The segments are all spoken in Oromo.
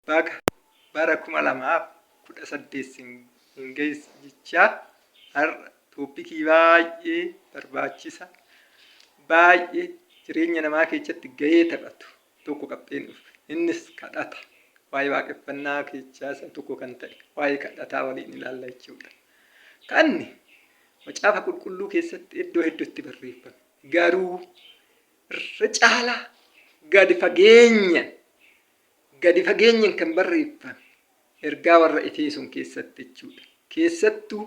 Baga bara 2018 sin geesse jechaa har'a topicii baay'ee barbaachisa, baay'ee jireenya namaa keessatti gahee taphatu tokko qabxeen dhufe. Innis kadhata. Waa'ee waaqeffannaa keessaa isa tokko kan ta'e waa'ee kadhataa waliin ilaalla jechuudha. Kadhanni Macaafa Qulqulluu keessatti iddoo hedduutti barreeffame. Garuu irra caalaa gadi fageenyan gadi fageenyan kan barreeffame ergaa warra Efesoon keessatti jechuudha. Keessattuu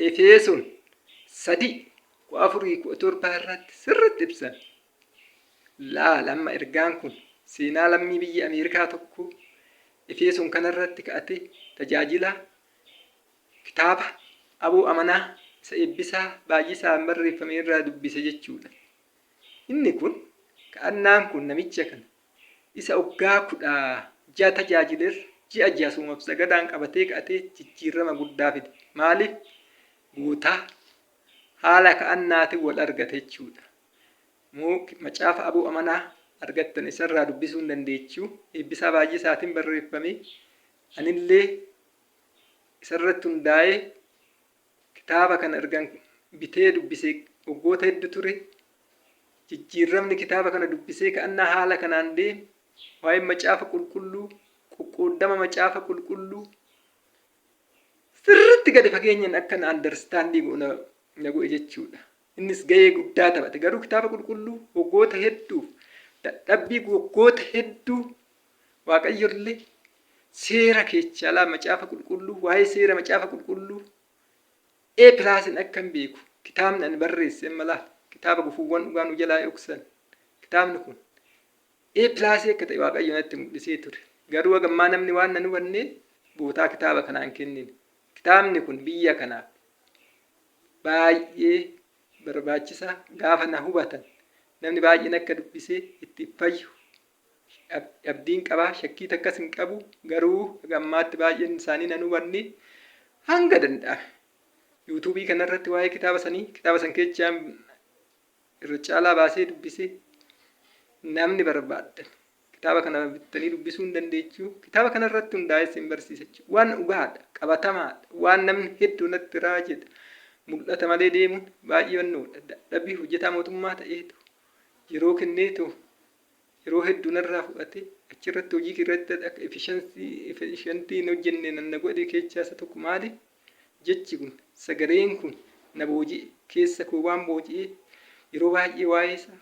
Efesoon 3 14 17 irratti sirriitti ibsame. Laal amma ergaan kun seenaa lammii biyya Ameerikaa tokko Efesoon kanarratti ka'atee tajaajilaa kitaaba Aboo Amanaa isa Eebbisaa Baay'isaan barreeffame irraa dubbise jechuudha. Inni kun ka'annaan kun namicha kana isa waggaa 16 tajaajilerra ji'a 6 soomaaf sagadaan qabatee ka'atee jijjiirrama guddaa fide. Maaliif? Gootaa haala ka'annaatiin wal argate jechuudha. Moo macaafa Aboo Amanaa argattan isarraa dubbisuu hin dandeechu. Eebbisaa Baay'isaatiin barreeffame. Anillee isarratti hundaa'ee kitaaba kana ergan bitee dubbisee waggoota hedduu ture. Jijjiirramni kitaaba kana dubbisee ka'annaa haala kanaan deeme, waa'een Macaafa Qulqulluu, qoqqooddama Macaafa Qulqulluu sirriitti gadi fageenyaan akka na understand godhu na godhe jechuudha. Innis gahee guddaa taphate. Garuu kitaaba qulqulluu waggoota hedduuf dadhabbii waggoota hedduu Waaqayyollee seera keechalaa Macaafa Qulqulluu, waa'ee seera Macaafa Qulqulluu A plusin akkan beeku kitaabni ani barreesse amma laal kitaaba gufuuwwan dhugaa nu jalaa dhoksan kitaabni kun A plus akka ta'e Waaqayyo natti mul'isee ture. Garuu haga ammaa namni waan nan hubanneef bootaa kitaaba kanaan kennine. Kitaabni kun biyya kanaaf baay'ee barbaachisaa gaafa na hubatan namni baay'een akka dubbisee itti fayyu abdiin qaba, shakkii takkas hin qabu. Garuu haga ammaatti baay'een isaanii nan hubanne. Hanga danda'ame yuutuubii kanarratti waa'ee kitaaba sanii kitaaba san keessaa irra caalaa baasee dubbisee namni barbaaddan kitaaba kana bittanii dubbisuu hin dandeechuu. Kitaaba kanarratti hundaa'ee isin barsiisa jechuudha. Waan dhugaadha, qabatamaadha, waan namni hedduu natti raajedha. Mul'ata malee deemuun baay'ee wannoodha. Dadhabbii hojjetaa mootummaa ta'eetu yeroo kenneetu yeroo hedduu narraa fudhate achirratti hojii kee irratti akka efficiency hin hojjenne nan na godhe keessaa isa tokko maali? Jechi kun, sagaleen kun na booji'e, keessa koo waan booji'eef yeroo baay'ee waa'ee isaa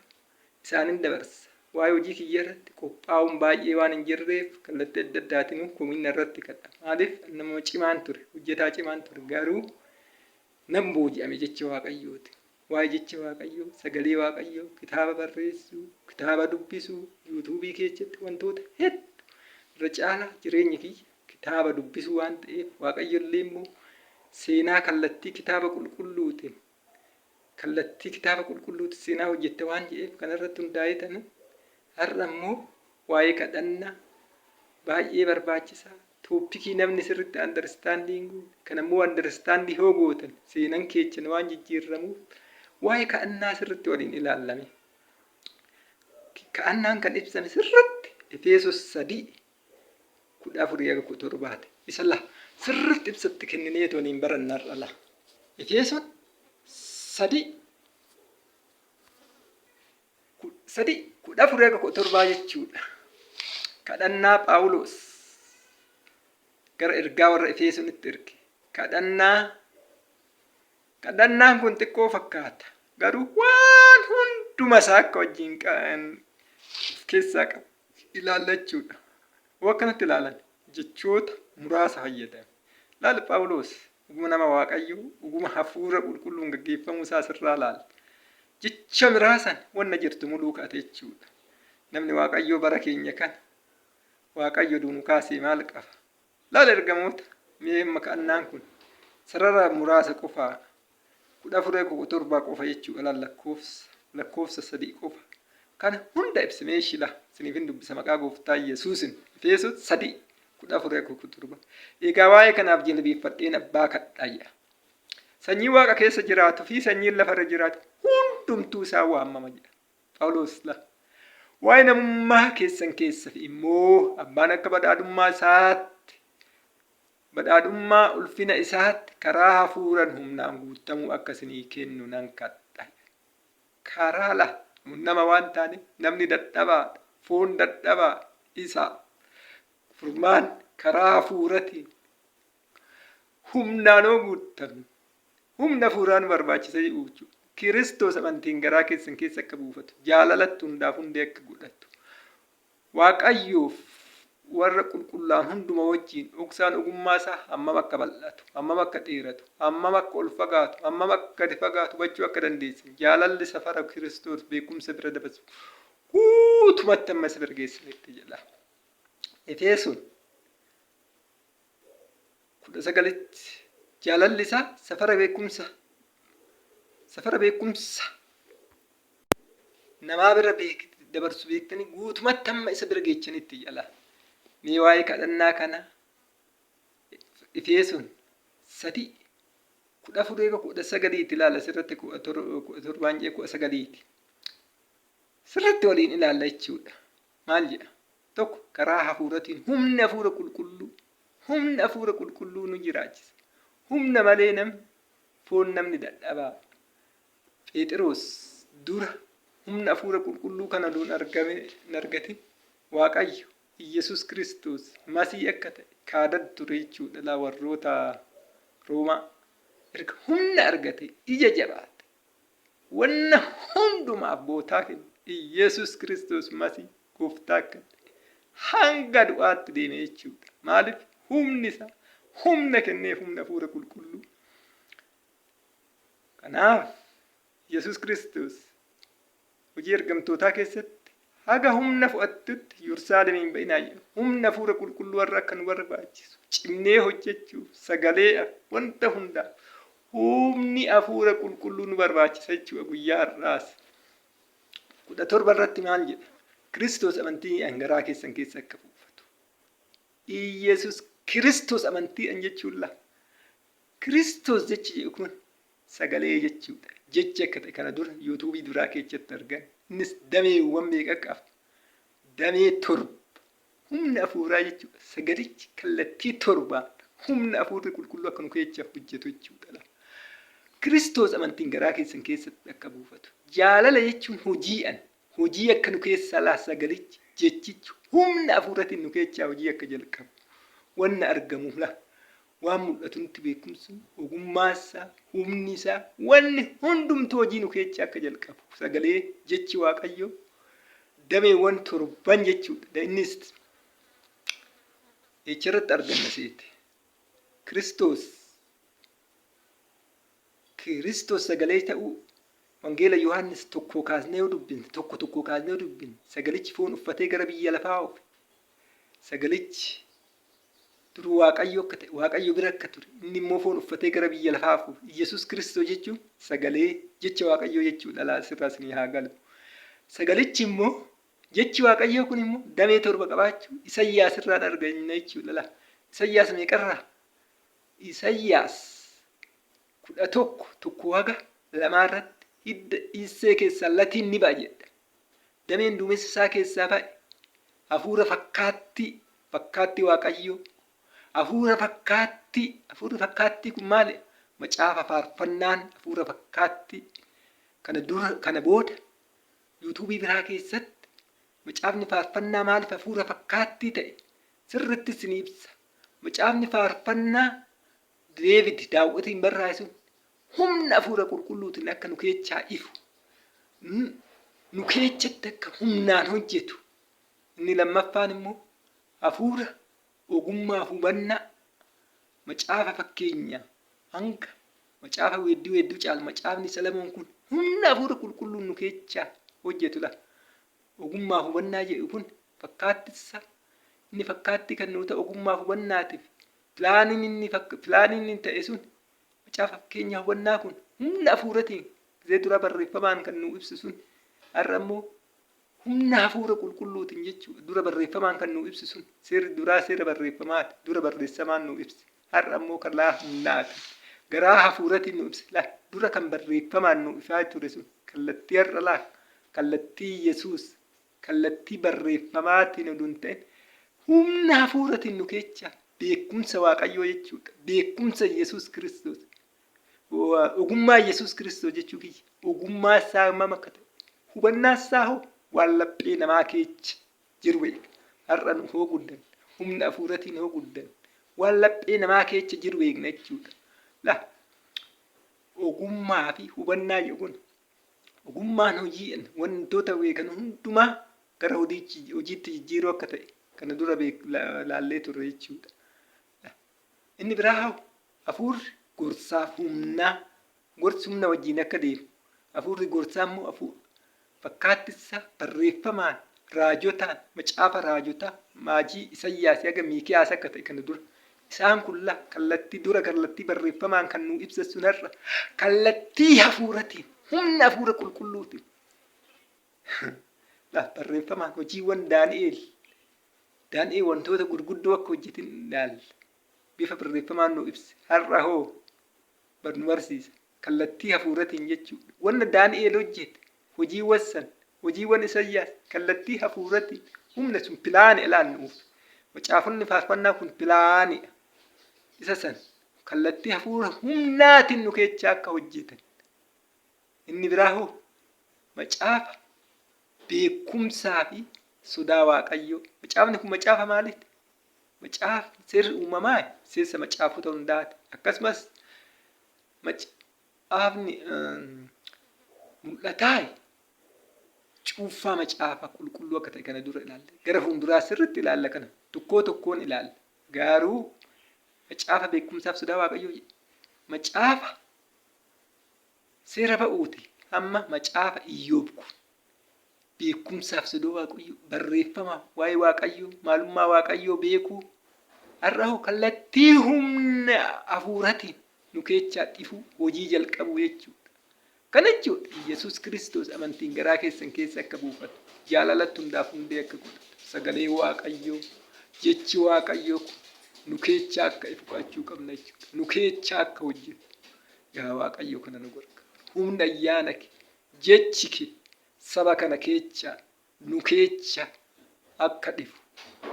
isaanin dabarsa. Waa'ee hojii kiyya irratti qophaa'uun baay'ee waan hin jirreef kallattii adda addaatinuu komiin narratti kadha. Maaliif? Nama cimaan ture, hojjetaa cimaan ture, garuu nan booji'ame jecha Waaqayyooti. Waa'ee jecha Waaqayyoo, sagalee Waaqayyoo, kitaaba barreessuu, kitaaba dubbisuu, yuutuubii keessatti wantoota hedduu irra caalaa jireenyi kiyya kitaaba dubbisuu waan ta'eef Waaqayyo illee immoo seenaa kallattii kitaaba qulqulluutiin kallattii kitaaba qulqulluutiin seenaa hojjette waan jedheef kanarratti hundaa'ee tanan har'a immoo waa'ee kadhannaa baay'ee barbaachisaa Topicii namni sirritti understanding hin goone, kana immoo understand hoo gootan seenan keechan waan jijjiirramuuf waa'ee ka'annaa sirritti waliin ilaallame. Ka'annaan kan ibsame sirritti Efesos 3 14 haga 17ti. Isa la sirritti ibsatti kennineetu waliin baranna har'a la. Efeson 3 3 14 haga 17 jechuudha. Kadhannaa Phaawulos gara ergaa warra Efesoonitti erge. Kadhannaan kun xiqqoo fakkaata. Garuu waan hunduma isaa akka wajjin of keessaa qabu ilaallachuudha. Yoo akkanatti ilaalan jechoota muraasa fayyadame. Laal Phaawulos dhuguma nama Waaqayyoo, dhuguma hafuura qulqulluun gaggeeffamuu isaa asirraa laalla. Jecha miraasan wanna jirtu muluu ka'ate jechuudha. Namni Waaqayyoo bara keenya kana Waaqayyo duunu kaasee maal qaba? Laal ergamoota mee amma ka'annaan kun sarara muraasa qofaa 14 17 qofa jechuudha. Laal lakkoofsa 3 qofa. Kana hunda ibsa mee shila isiniifin dubbisa maqaa gooftaa Yesuusin. Efesoon 3 14 17. Egaa waa'ee kanaaf jilbiiffadheen abbaa kadha jedha. Sanyii waaqa keessa jiraatu fi sanyiin lafarra jiraatu hundumtuu isaan waamama jedha. Phaawulos la. Waa'ee namummaa keessan keessaf immoo Abbaan akka badhaadhummaa isaatti badhaadhummaa ulfina isaatti karaa hafuuran humnaan guuttamuu akka isinii kennu nan kadha. Karaa la nama waan taane namni dadhabaadha, foon dadhabaa isa furmaan karaa hafuuratiin humnaan hoo guuttamne humna hafuuraa nu barbaachisa jechuudha. Kiristoos amantiin garaa keessan keessa akka buufatu, jaalalatti hundaaf hundee akka godhatu, Waaqayyoof warra qulqullaa'an hunduma wajjin dhoksaan ogummaa isaa hammam akka bal'atu, hammam akka dheeratu, hammam akka ol fagaatu, hammam akka gadi fagaatu hubachuu akka dandeessan, jaalalli safara Kiristoos beekumsa bira dabarsu guutumatti hamma isa bira geessanitti jedha. Efesoon 19tti jaalalli isaa safara beekumsa safara beekumsa namaa bira dabarsu beektanii guutumatti hamma isa bira geechanitti jedha. Mee waa'ee kadhannaa kana Efesoon 3 14 eega 19tti ilaala asirratti 17n jee 19ti. Sirriitti waliin ilaalla jechuudha. Maal jedha? Tokko karaa hafuuratiin humni hafuura qulqulluu humna hafuura qulqulluu nu jiraachisa. Humna malee namni foon namni dadhabaa. Pheexiroos dura humna hafuura qulqulluu kana duun argame hin argatin Waaqayyo Iyyasuus Kiristoos Masii akka ta'e kaadad ture jechuudha laa warroota Roomaa. Erga humna argate ija jabaate Wanna hundumaaf bootaa kenne. Iyyasuus Kiristoos Masii gooftaa akka ta'e hanga du'aatti deeme jechuudha. Maaliif? Humni isaa humna kenneef humna hafuura qulqulluu. Kanaaf Yesuus Kiristoos hojii ergamtootaa keessatti haga humna fo'attutti Yerusaalemiin hin ba'inaa jedhe. Humna hafuura qulqulluu har'a akka nu barbaachisu cimnee hojjechuuf sagalee wanta hundaaf humni hafuura qulqulluu nu barbaachisa jechuudha guyyaa har'aas. 17 irratti maal jedha? Kiristoos amantii garaa keessan keessa akka buufatu. Iyesus Kiristoos amantiidhaan jechuun laa. Kiristoos jechi jedhu kun sagalee jechuudha. Jechi akka ta'e kana dura yuutuubii duraa keessatti argan. Innis dameewwan meeqa qaba? Damee torba. Humna hafuuraa jechuudha. Sagalichi kallattii torbaan humna hafuurri qulqulluu akka nu keessa hojjetu jechuudha. Kiristoos amantiin garaa keessan keessatti akka buufatu. Jaalala jechuun hojiidhaan hojii akka nu keessaa laa sagalichi jechichi humna hafuuratiin nu keessaa hojii akka jalqabu. Wanna argamu laa waan mul'atu nutti beekumsi, ogummaan isaa, humni isaa, wanni hundumtuu hojii nu keessaa akka jalqabu. Sagalee jechi Waaqayyoo dameewwan torban jechuudha. Innis echarratti arganna seete. Kiristoos Kiristoos sagalee ta'uu Wangeela Yohaannis tokkoo kaasnee yoo dubbisne tokko tokkoo kaasnee yoo dubbisne sagalichi foon uffatee gara biyya lafaa oofe. Sagalichi Dur Waaqayyo akka ta'e, Waaqayyo bira akka ture, inni immoo foon uffatee gara biyya lafaa hafuuf. Iyyasuus Kiristoos jechuun sagalee, jecha Waaqayyoo jechuudha. Laa asirraa isinii haa galu. Sagalichi immoo, jechi Waaqayyoo kun immoo damee torba qabaachuu Isayyaas irraan arganna jechuudha. Laa Isayyaas meeqarraa? Isayyaas 11 tokko haga lamaa irratti hidda Issee keessaa latiin ni ba'a jedha. Dameen duumessa isaa keessaa ba'e, hafuura fakkaattii, fakkaattii Waaqayyoo, hafuura fakkaattii, hafuurri fakkaattii kun maali? Macaafa faarfannaan hafuura fakkaattii. Kana dura, kana booda yuutuubii biraa keessatti macaafni faarfannaa maaliif hafuura fakkaattii ta'e sirriitti isin ibsa. Macaafni faarfannaa Deevid daawwatiin barraa'e sun humna hafuura qulqulluutiin akka nu keechaa ifu, nu keechatti akka humnaan hojjetu. Inni lammaffaan immoo hafuura ogummaa fi hubannaa macaafa fakkeenya hanga macaafa weedduu hedduu caalu macaafni Salamoon kun humna hafuura qulqulluun nu keechaa hojjetu la. Ogummaa fi hubannaa jedhu kun fakkaattissa inni fakkaattii kan nuu ta'u ogummaa fi hubannaatiif pilaaniin inni pilaaniin inni ta'e sun Macaafa Fakkeenya hubannaa kun humna hafuuratiin gizee duraa barreeffamaan kan nuu ibsu sun har'a immoo humna hafuura qulqulluutiin jechuudha. Dura barreeffamaan kan nuu ibsu sun seerri duraa seera barreeffamaati. Dura barreessamaan nuu ibse. Har'a immoo karaa humnaatiin garaa hafuuratiin nuu ibse. Laa dura kan barreeffamaan nuu ifaa ture sun kallattii har'a laa kallattii Yesuus Kallattii barreeffamaatiin oduu hin ta'in humna hafuuratiin nu keessa beekumsa Waaqayyoo jechuudha. Beekumsa Yesuus Kiristoos. Ogummaa Yesuus Kiristoos jechuu kiyya. Ogummaa isaa hammam akka ta'e. Hubannaa isaa hoo waan laphee namaa keessa jiru beeka. Har'a nu hoo guddanne, humna hafuuratiin hoo guddanne, waan laphee namaa keessa jiru beekna jechuudha. La ogummaa fi hubannaa kun ogummaan hojii wantoota beekan hundumaa gara hojiitti jijjiiruu akka ta'e kana dura laallee turre jechuudha. Inni biraa hoo hafuurri gorsaaf humnaa gorsi humna wajjin akka deemu hafuurri gorsaa immoo fakkaatti isaa barreeffamaan raajotaan macaafa raajotaa maajii Isayyaas haga Miikiyaas akka ta'e kana dura isaan kun la kallattii dura kallattii barreeffamaan kan nu ibsan sun har'a kallattii hafuuratiin humna hafuura qulqulluutiin la barreeffamaan hojiiwwan Daani'eel Daani'eel wantoota gurguddoo akka hojjetin ilaalla. Bifa barreeffamaan nu ibse. Har'a hoo nu barsiisa. Kallattii hafuuratiin jechuudha. Wanna Daani'eel hojjete hojiiwwan san hojiiwwan Isayyaas kallattii hafuuratiin humna sun pilaani ilaannuuf. Macaafonni faarfannaa kun pilaanidha. Isa san kallattii hafuura humnaatiin nu keechaa akka hojjetan. Inni biraa hoo macaafa beekumsaa fi sodaa Waaqayyoo. Macaafni kun macaafa maaliiti? Macaafni seerri uumamaa seensa macaafota hundaati. Akkasumas macaafni mul'ataa cuunfaa macaafa qulqulluu akka ta'e kana dura ilaalle. Gara fuulduraa sirriitti ilaalla kana. Tokkoo tokkoon ilaalla. Garuu macaafa beekumsaaf sodaa Waaqayyoo macaafa seera ba'uuti hamma macaafa Iyyoob kun beekumsaaf sodaa Waaqayyoo barreeffama waa'ee Waaqayyoo maalummaa Waaqayyoo beekuu har'a hoo kallattii humna hafuuratiin nu keessaa dhifuu hojii jalqabuu jechuudha. Kana jechuudha Yesuus Kiristoos amantiin garaa keessan keessa akka buufatu jaalalatti hundaaf hundee akka godhatu sagalee Waaqayyoo jechi Waaqayyoo kun nu keessaa akka ifu gochuu qabna jechuudha. Nu keessaa akka hojjetu yaa Waaqayyo kana nu gargaaru. Humna ayyaana kee jechi kee saba kana keessa nu keessa akka dhifu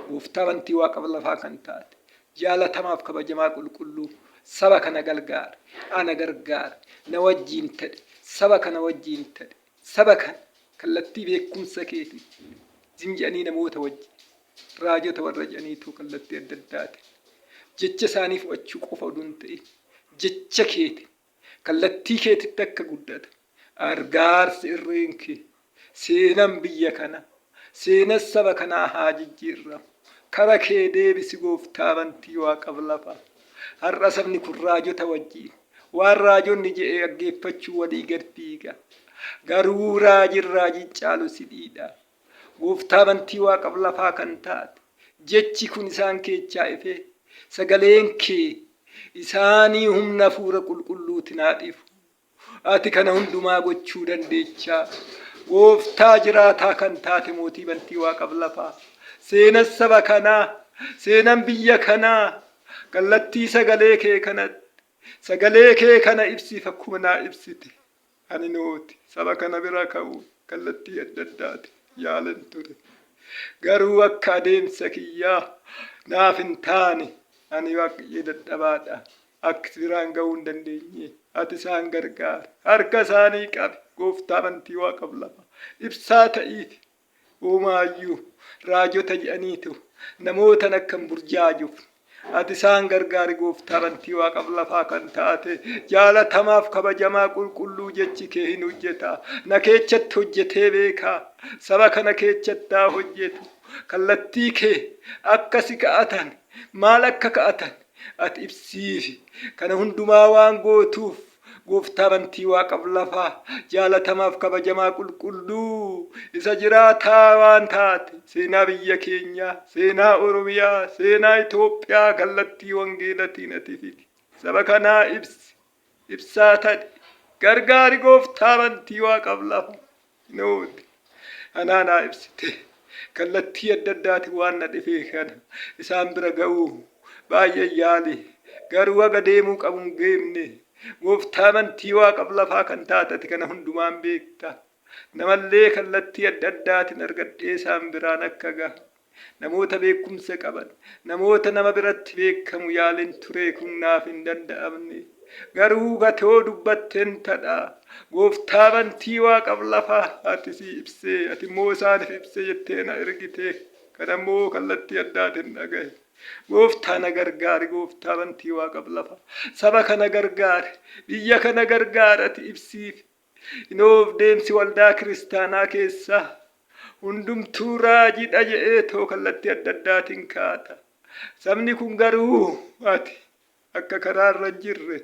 gooftaa amantii waaqa lafaa kan taate jaalatamaaf kabajamaa qulqulluu saba kana gargaare ana gargaare na wajjiin ta'e saba kana wajjiin ta'e saba kana kallattii beekumsa keetiin zinja'anii namoota wajjin raajota warra jedhaniitu kallattii adda addaatiin jecha isaanii fudhachuu qofa oduu hin ta'in jecha keetiin kallattii keetitti akka guddatu argaarsi irreen kee seenan biyya kana seenan saba kanaa haa jijjiirramu. Kara kee deebisi gooftaa amantii waaqaf lafaa. Har'a sabni kun raajota wajjin waan raajonni jedhe dhaggeeffachuu walii gad fiiga. Garuu raajin raajin caalu si dhiidha. Gooftaa amantii waaqaf lafaa kan taate jechi kun isaan keechaa ifee sagaleen kee isaanii humna hafuura qulqulluutiin haa dhifu. Ati kana hundumaa gochuu dandeechaa. Gooftaa jiraataa kan taate mootii bantii waaqaf lafaa. Seenan saba kanaa, seenan biyya kanaa, kallattii sagalee kee kanatti, sagalee kee kana ibsiif akkuma naa ibsite. Ani nooti saba kana bira ka'uu kallattii adda addaati yaalan ture. Garuu akka adeemsa kiyyaa naaf hin taane ani baay'ee dadhabaadha. Akka biraan ga'uu hin dandeenye ati isaan gargaari. Harka isaanii qabi gooftaa amantii waaqaf lafa. Ibsaa ta'iif Uumaayyuu raajota jedhaniitu namootan akka hin burjaajofne. Ati isaan gargaari gooftaa amantii waaqaf lafaa kan taate jaalatamaaf kabajamaa qulqulluu jechi kee hin hojjeta. Na keechatti hojjetee beekaa. Saba kana keechatti haa hojjetu. Kallattii kee akka si ka'atan maal akka ka'atan ati ibsiifi. Kana hundumaa waan gootuuf Gooftaa amantii waaqaf lafaa jaalatamaaf kabajamaa qulqulluu isa jiraataa waan taate seenaa biyya keenyaa seenaa Oromiyaa seenaa Itoophiyaa kallattii wangeelatiin ati fidi saba kanaa ibsi ibsaa ta'e gargaari gooftaa amantii waaqaf lafa Nooti. Anaa naa ibsite. Kallattii adda addaatiin waan na dhifee kana isaan bira ga'uu baay'ee yaali. Garuu haga deemuu qabu hin geemne. Gooftaa amantii waaqaf lafaa kan taate ati kana hundumaan beekta. Namallee kallattii adda addaatiin argadhee isaan biraan akka gahu. Namoota beekumsa qaban, namoota nama biratti beekamu yaalin ture kun naaf hin danda'amne. Garuu ati yoo dubbatten tadha. Gooftaa bantii waaqaf lafaa ati sii ibsee, ati immoo isaaniif ibsee jettee na ergite. Kana immoo kallattii addaatiin dhagahe. Gooftaa na gargaari, gooftaa bantii waaqaf lafa. Saba kana gargaari, biyya kana gargaari ati ibsiif. Inoof deemsi waldaa kiristaanaa keessaa hundumtuu raajiidha jedhee too kallattii adda addaatiin kaata. Sabni kun garuu ati akka karaa irra hin jirre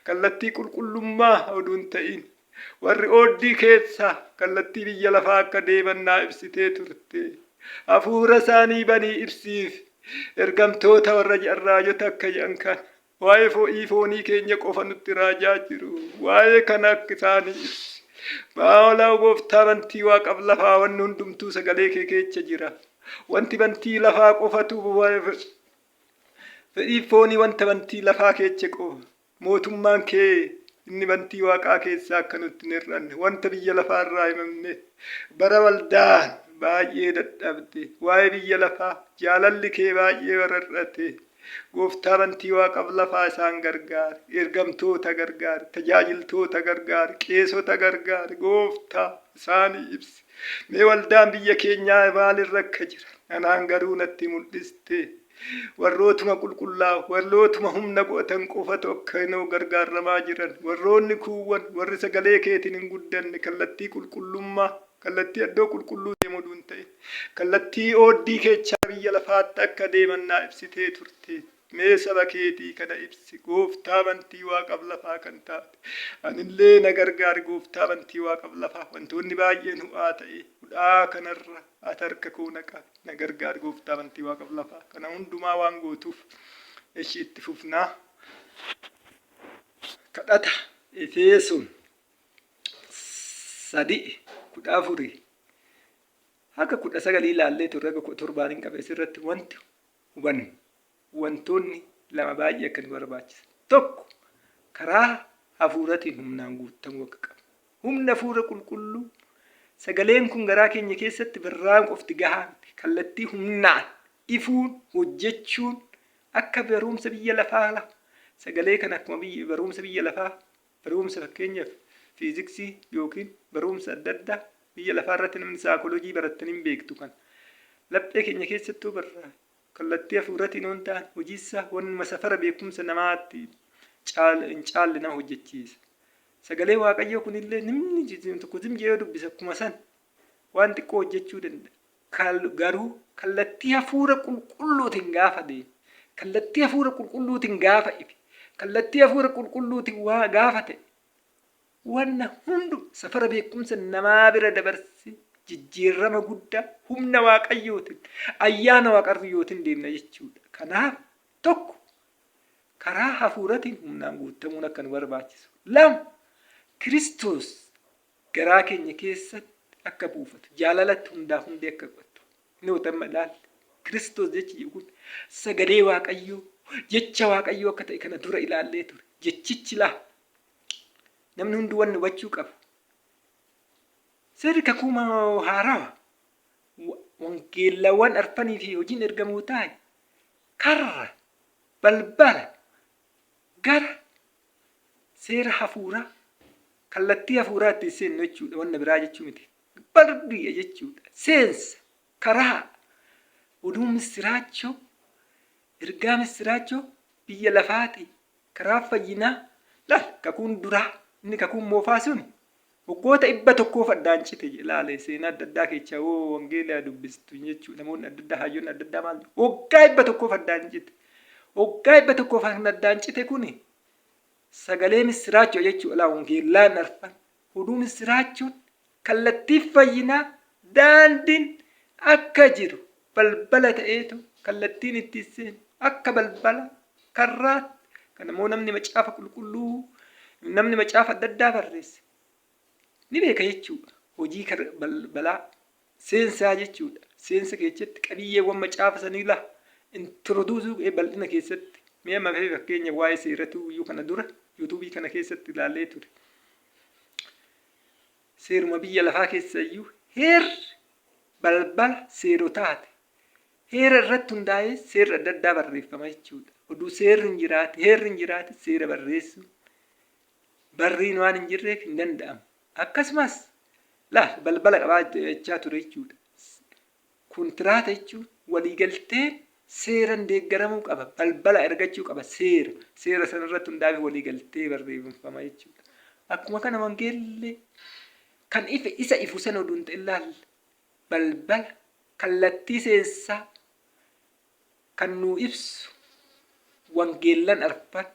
kallattii qulqullummaa oduu hin ta'in warri ooddii keessaa kallattii biyya lafaa akka deeman naa ibsitee turte. Hafuura isaanii banii ibsiif ergamtoota warra jedhan raajota akka jedhan kana Waa'ee fo'ii foonii keenya qofa nutti raajaa jiru. Waa'ee kana akka isaanii ibsi. Maolaa gooftaa bantii waaqaf lafaa wanni hundumtuu sagalee kee keecha jira. Wanti bantii lafaa qofatu fedhii foonii wanta bantii lafaa keecha qofa. Mootummaan kee inni bantii waaqaa keessaa akka nutti hin hir'anne wanta biyya lafaa irraa himamne bara waldaan baay'ee dadhabde waa'ee biyya lafaa jaalalli kee baay'ee barar'ate. Gooftaa bantii waaqaf lafaa isaan gargaari. Ergamtoota gargaari. Tajaajiltoota gargaari. Qeesota gargaari. Gooftaa isaanii ibsi. Mee waldaan biyya keenyaa maalirra akka jiran anaan garuu natti mul'iste. Warrootuma qulqullaa'u, warrootuma humna godhatan qofatu akka inoo gargaaramaa jiran. Warroonni kuuwwan, warri sagalee keetiin hin guddanne kallattii qulqullummaa Kallattii addoo qulqulluu deemu oduu hin ta'in, kallattii ooddii keechaa biyya lafaatti akka deeman naa ibsitee turte. Mee saba keetii kana ibsi, Gooftaa bantii waaqaf lafaa kan taate. Anillee na gargaari Gooftaa bantii waaqaf lafaa. Wantoonni baay'een hu'aa ta'e, hudhaa kanarra ati harka koo na qabi. Na gargaari Gooftaa bantii waaqaf lafaa. Kana hundumaa waan gootuuf eshi itti fufnaa. Kadhata Efesoon 3 14 haga 19 ilaallee turre haga 17 hin qabe asirratti wanti hubannu wantoonni lama baay'ee akka nu barbaachisan. Tokko karaa hafuuratiin humnaan guutamuu akka qabnu. Humna hafuura qulqulluu sagaleen kun garaa keenya keessatti barraa'uun qofti gahaa miti. Kallattii humnaan ifuun hojjechuun akka barumsa biyya lafaa sagalee kana akkuma barumsa biyya lafaa Baruumsa fakkeenyaaf fiiziksii yookiin baruumsa adda addaa biyya lafaa irratti namni saakolojii barattan hin beektu kana. Laphee keenya keessattuu barraa kallattii hafuuratiin yoon ta'an hojiisaa wannuma safara beekumsa namaatti hin caalle nama hojjechiisa. Sagalee Waaqayyoo kunillee namni tokko zim jedhee yoo dubbise akkuma san waan xiqqoo hojjechuu danda'a. Garuu kallattii hafuura qulqulluutiin gaafa deeme, kallattii hafuura qulqulluutiin gaafa ife, kallattii hafuura qulqulluutiin waa gaafa ta'e, wanna hundu safara beekumsa namaa bira dabarse jijjiirama guddaa humna Waaqayyootiin, ayyaana Waaqayyootiin deemna jechuudha. Kanaaf tokko karaa hafuuratiin humnaan guutamuun akka nu barbaachisu. Lama Kiristoos garaa keenya keessatti akka buufatu, jaalalatti hundaaf hundee akka godhatu. Noota amma ilaalle. Kiristoos jechi jedhu kun sagalee Waaqayyoo, jecha Waaqayyoo akka ta'e kana dura ilaallee ture. Jechichi laa namni hundi wanni hubachuu qabu. Seerri kakuu haarawa wangeellawwan arfanii fi hojiin ergamootaa karra balbala gara Seera hafuuraa, kallattii hafuuraa ittiin seennu jechuudha, wanna biraa jechuu miti. Barbiya jechuudha. Seensa, karaa, oduu missiraachoo, ergaa missiraachoo biyya lafaatii, karaa fayyinaa. Laal, kakuun duraa, inni kakuun moofaa suni waggoota 100f addaan cite laale seenaa adda addaa keechaa woo wangeela dubbistu jechuudha. Namoonni adda addaa hayyoonni adda addaa maal waggaa 100f addaan cite. Waggaa 100f kan addaan cite kuni Sagalee missiraachoo jechuu laa wangeellaan arfan oduu missiraachoon kallattii fayyinaa daandiin akka jiru balbala ta'eetu kallattiin itti seenu akka balbala karraatti kan immoo namni macaafa qulqulluu namni macaafa adda addaa barreesse ni beeka jechuudha. Hojii balbalaa seensaa jechuudha. Seensa keessatti qabiyyeewwan macaafa sanii laa introduusuu bal'ina keessatti mee amma fee fakkeenya waa'ee seeratuu iyyuu kana dura yuutuubii kana keessatti ilaallee ture. Seeruma biyya lafaa keessa iyyuu heerri balbala seerotaati. Heera irratti hundaa'ee seerri adda addaa barreeffama jechuudha. Oduu seerri hin jiraate, heerri hin jiraate seera barreessuun barriin waan hin jirreef hin danda'amu. Akkasumas laal balbala qabaa jechaa ture jechuudha. Kuntiraata jechuun waliigalteen seeran deeggaramuu qaba. Balbala argachuu qaba seera. Seera sana irratti hundaa'ee waliigaltee barreeffama jechuudha. Akkuma kana wangeelli kan ife isa ifu sana oduu hin ta'in laal balbala kallattii seensaa kan nuu ibsu wangeellan arfan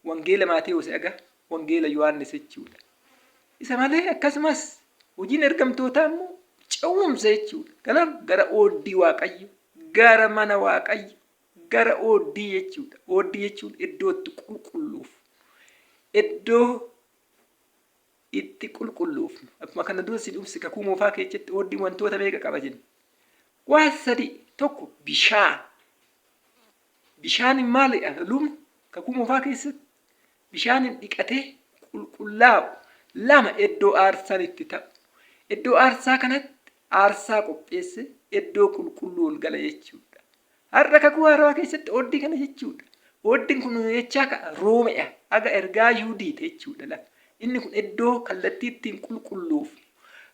Wangeela Maatewos aga Wangeela Yohaannis jechuudha. Isa malee akkasumas hojiin ergamtootaa immoo ce'umsa jechuudha. Kanaaf gara ooddii Waaqayyo, gara mana Waaqayyo, gara ooddii jechuudha. Ooddii jechuun iddoo itti qulqulluuf, iddoo itti qulqulluufnu. Akkuma kana dura sin ibse kakuu moofaa keessatti ooddiin wantoota meeqa qaba jenne? Waan sadii tokko bishaan. Bishaaniin maalidha? Lubni kakuu moofaa keessatti bishaaniin dhiqatee qulqullaa'u. Lama iddoo aarsaan itti ta'u. Iddoo aarsaa kanatti aarsaa qopheesse iddoo qulqulluu ol gala jechuudha. Har'a kakuu haarawaa keessatti ooddii kana jechuudha. Ooddiin kun jechaa ka'a Roome'a haga ergaa Yihudiiti jechuudha lafa. Inni kun iddoo kallattii ittiin qulqulluuf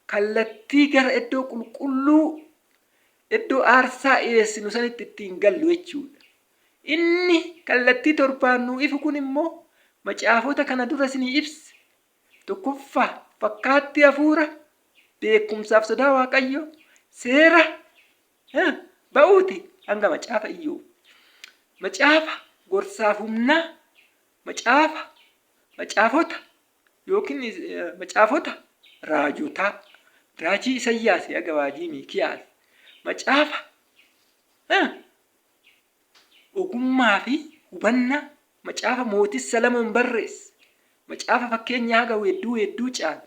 kallattii gara iddoo qulqulluu iddoo aarsaa dhiyeessinu sanitti ittiin gallu jechuudha. Inni kallattii torbaan nuu ifu kun immoo macaafota kana dura isinii ibse. Tokkoffaa fakkaattii hafuura beekumsaaf sodaa Waaqayyoo seera ba'uuti hanga macaafa Iyyoob. Macaafa gorsaaf humnaa macaafa macaafota yookiin macaafota raajotaa, raajii Isayyaas haga raajii Miikiyaas, macaafa ogummaa fi hubannaa macaafa mootii Salamoon barreesse, macaafa fakkeenyaa haga weedduu weedduu caalu,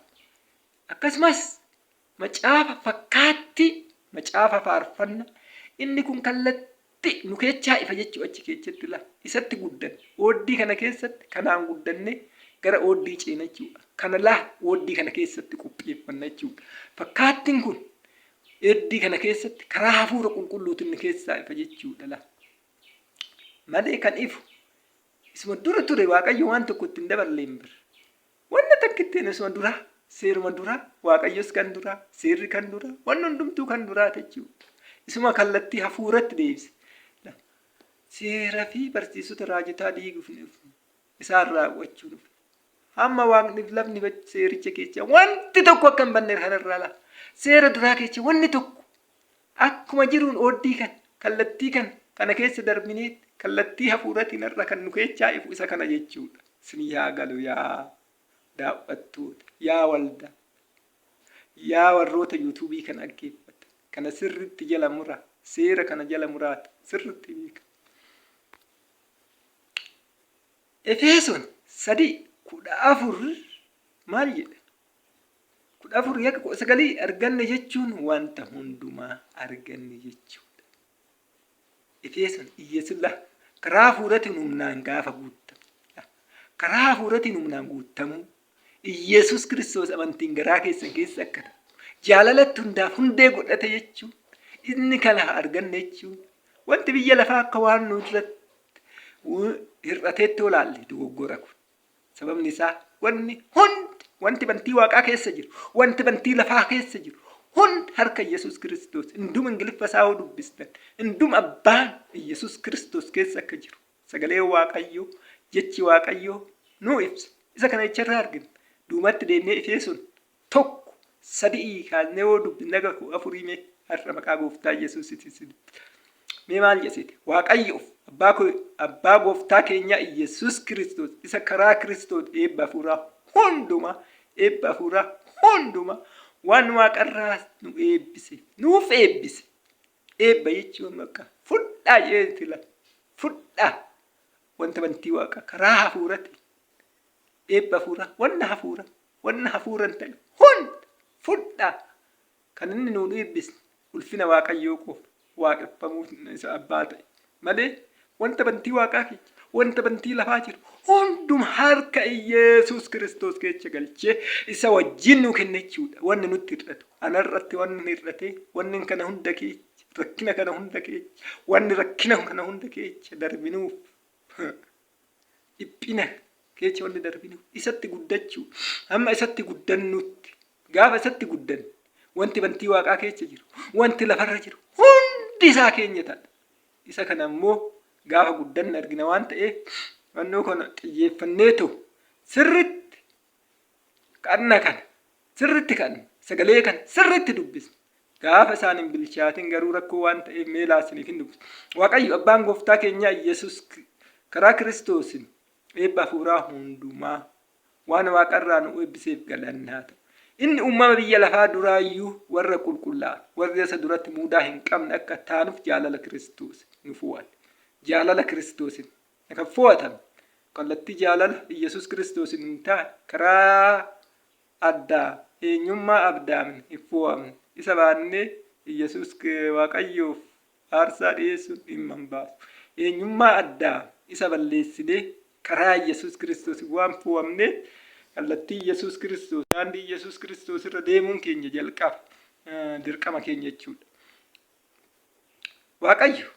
akkasumas macaafa fakkaattii macaafa faarfanna inni kun kallattii Tti nu keechaa ifa jechuu achi keechatti la isatti guddanne ooddii kana keessatti kanaan guddanne gara ooddii ceena jechuudha. Kana laa ooddii kana keessatti qopheeffanna jechuudha. Fakkaattiin kun ooddii kana keessatti karaa hafuura qulqulluutiin nu keessaa ifa jechuudha la. Malee kan ifu isuma dura ture Waaqayyo waan tokko ittiin daballee hin bira. Wanna takkittiin isuma duraa, seeruma duraa, Waaqayyos kan duraa, seerri kan duraa, wanni hundumtuu kan duraa jechuudha. Isuma kallattii hafuuratti deebise. Seera fi barsiisota raajotaa diiguuf hin dhufne. Isaan raawwachuu dhufne. Hamma waaqniif lafni seericha keessa wanti tokko akka hin banne kanarraa laa. Seera duraa keessa wanni tokko akkuma jiruun ooddii kan kallattii kan kana keessa darbinee kallattii hafuuratiin har'a kan nu keechaa ifu isa kana jechuudha. Isin yaa galu yaa daawwattoota, yaa waldaa, yaa warroota yuutuubii kana dhaggeeffatan. Kana sirriitti jala muraa, seera kana jala muraata sirriitti beeka. Efesoon 3:14 maal jedha? 14 yakka 19 arganne jechuun wanta hundumaa arganne jechuudha. Efesoon Iyyasuus la karaa hafuuratiin humnaan gaafa guuttamu. Karaa hafuuratiin humnaan guuttamuu Iyyasuus Kiristoos amantiin garaa keessan keessa akka ta'u jaalalatti hundaaf hundee godhate jechuun inni kana arganne jechuun wanti biyya lafaa akka waan nu irratti hir'ateetti olaalle dogoggora kun. Sababni isaa wanni hundi wanti bantii waaqaa keessa jiru, wanti bantii lafaa keessa jiru hundi harka Yesuus Kiristoos. Hunduma Ingiliffa isaa hoo dubbistan, hunduma abbaan Yesuus Kiristoos keessa akka jiru sagalee Waaqayyoo, jechi Waaqayyoo nuu ibsa. Isa kana jecharraa argina. Duumatti deemnee Efesoon 1:3 kaasnee hoo dubbisne haga 4 mee har'a maqaa gooftaa Yesuusitti isin dubbisa. Mee maal jedhete? Waaqayyoof abbaa koo abbaa gooftaa keenyaa Iyyasuus Kiristoos isa karaa Kiristoos eebba hafuuraa hundumaa eebba hafuuraa hundumaa waan waaqarraa nu eebbise nuuf eebbise. Eebba jechuun bakka fudhaa jedheeti la fudhaa wanta bantii waaqa karaa hafuuratiin eebba hafuuraa wanna hafuuraa wanna hafuura hin ta'e hunda fudhaa kan inni nuun eebbisne ulfina Waaqayyoo qofa waaqeffamuu isa abbaa ta'e malee wanta bantii waaqaa keessa Wanta bantii lafaa jiru hunduma harka Iyeesuus Kiristoos keessa galchee isa wajjin nu kenne jechuudha. Wanni nutti hir'atu anarratti wanni hir'ate, wanni kana hunda keessa, rakkina kana hunda keessa, wanni rakkina kana hunda keessa darbinuuf, dhiphina keessa wanni darbinuuf isatti guddachuu. Hamma isatti guddannutti, gaafa isatti guddanne, wanti bantii waaqaa keessa jiru, wanti lafarra jiru hundi isaa keenya ta'a. Isa kana immoo gaafa guddanne argina waan ta'eef, fannoo kana xiyyeeffanneetu sirritti kadhna, kana sirritti kadhna, sagalee kana sirritti dubbisna. Gaafa isaan hin bilchaatin garuu rakkoo waan ta'eef mee laasiniif hin dubbisu. Waaqayyo abbaan gooftaa keenyaa Yesus karaa Kiristoosin eebba hafuuraa hundumaa waan waaqarraa nu eebbiseef galanni haa ta'u. Inni uumama biyya lafaa duraayyuu warra qulqullaa'an, warra isa duratti mudaa hin qabne akka taanuuf jaalala Kiristoos nu fo'ate. Jaalala Kiristoosin kan fo'atame, kallattii jaalala Yesus Kiristoosin hin taane, karaa addaa eenyummaa abdaamin hin fo'amne isa baannee Yesus Waaqayyoof aarsaa dhiyeessuun dhimma hin baasu. Eenyummaa addaa isa balleessinee karaa Yesus Kiristoos waan fo'amneef, kallattii Yesus Kiristoos, daandii Yesus Kiristoos irra deemuun keenya jalqaba dirqama keenya jechuudha. Waaqayyo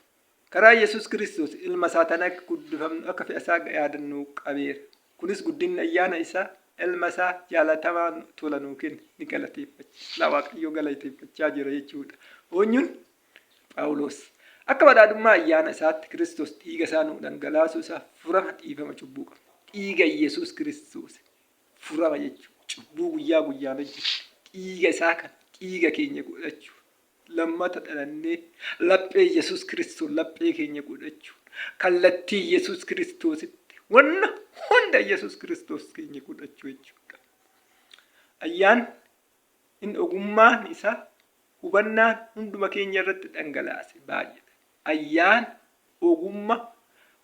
karaa Yesus Kiristoos ilma isaa tan akka guddifamnu akka fedha isaa yaadannu qabeera. Kunis guddinni ayyaana isaa ilma isaa jaalatamaa tola nuu kenne ni galateeffacha. Waaqayyo galateeffachaa jira jechuudha. Eenyuun? Phaawulos. Akka badhaadhummaa ayyaana isaatti Kiristoos dhiiga isaa nuu dhangalaasuu isaa furama dhiifama cubbuu qabna. Dhiiga Yesuus Kiristoos furama jechuudha. Cubbuu guyyaa guyyaan hojjetu. Dhiiga isaa kana dhiiga keenya godhachuu. Lammata dhalannee laphee Yesuus Kiristoos laphee keenya godhachuu. Kallattii Yesuus Kiristoositti wanna hunda Yesuus Kiristoos keenya godhachuu jechuudha. Ayyaan inni ogummaan isaa hubannaan hunduma keenya irratti dhangalaase baay'eedha. Ayyaan ogummaa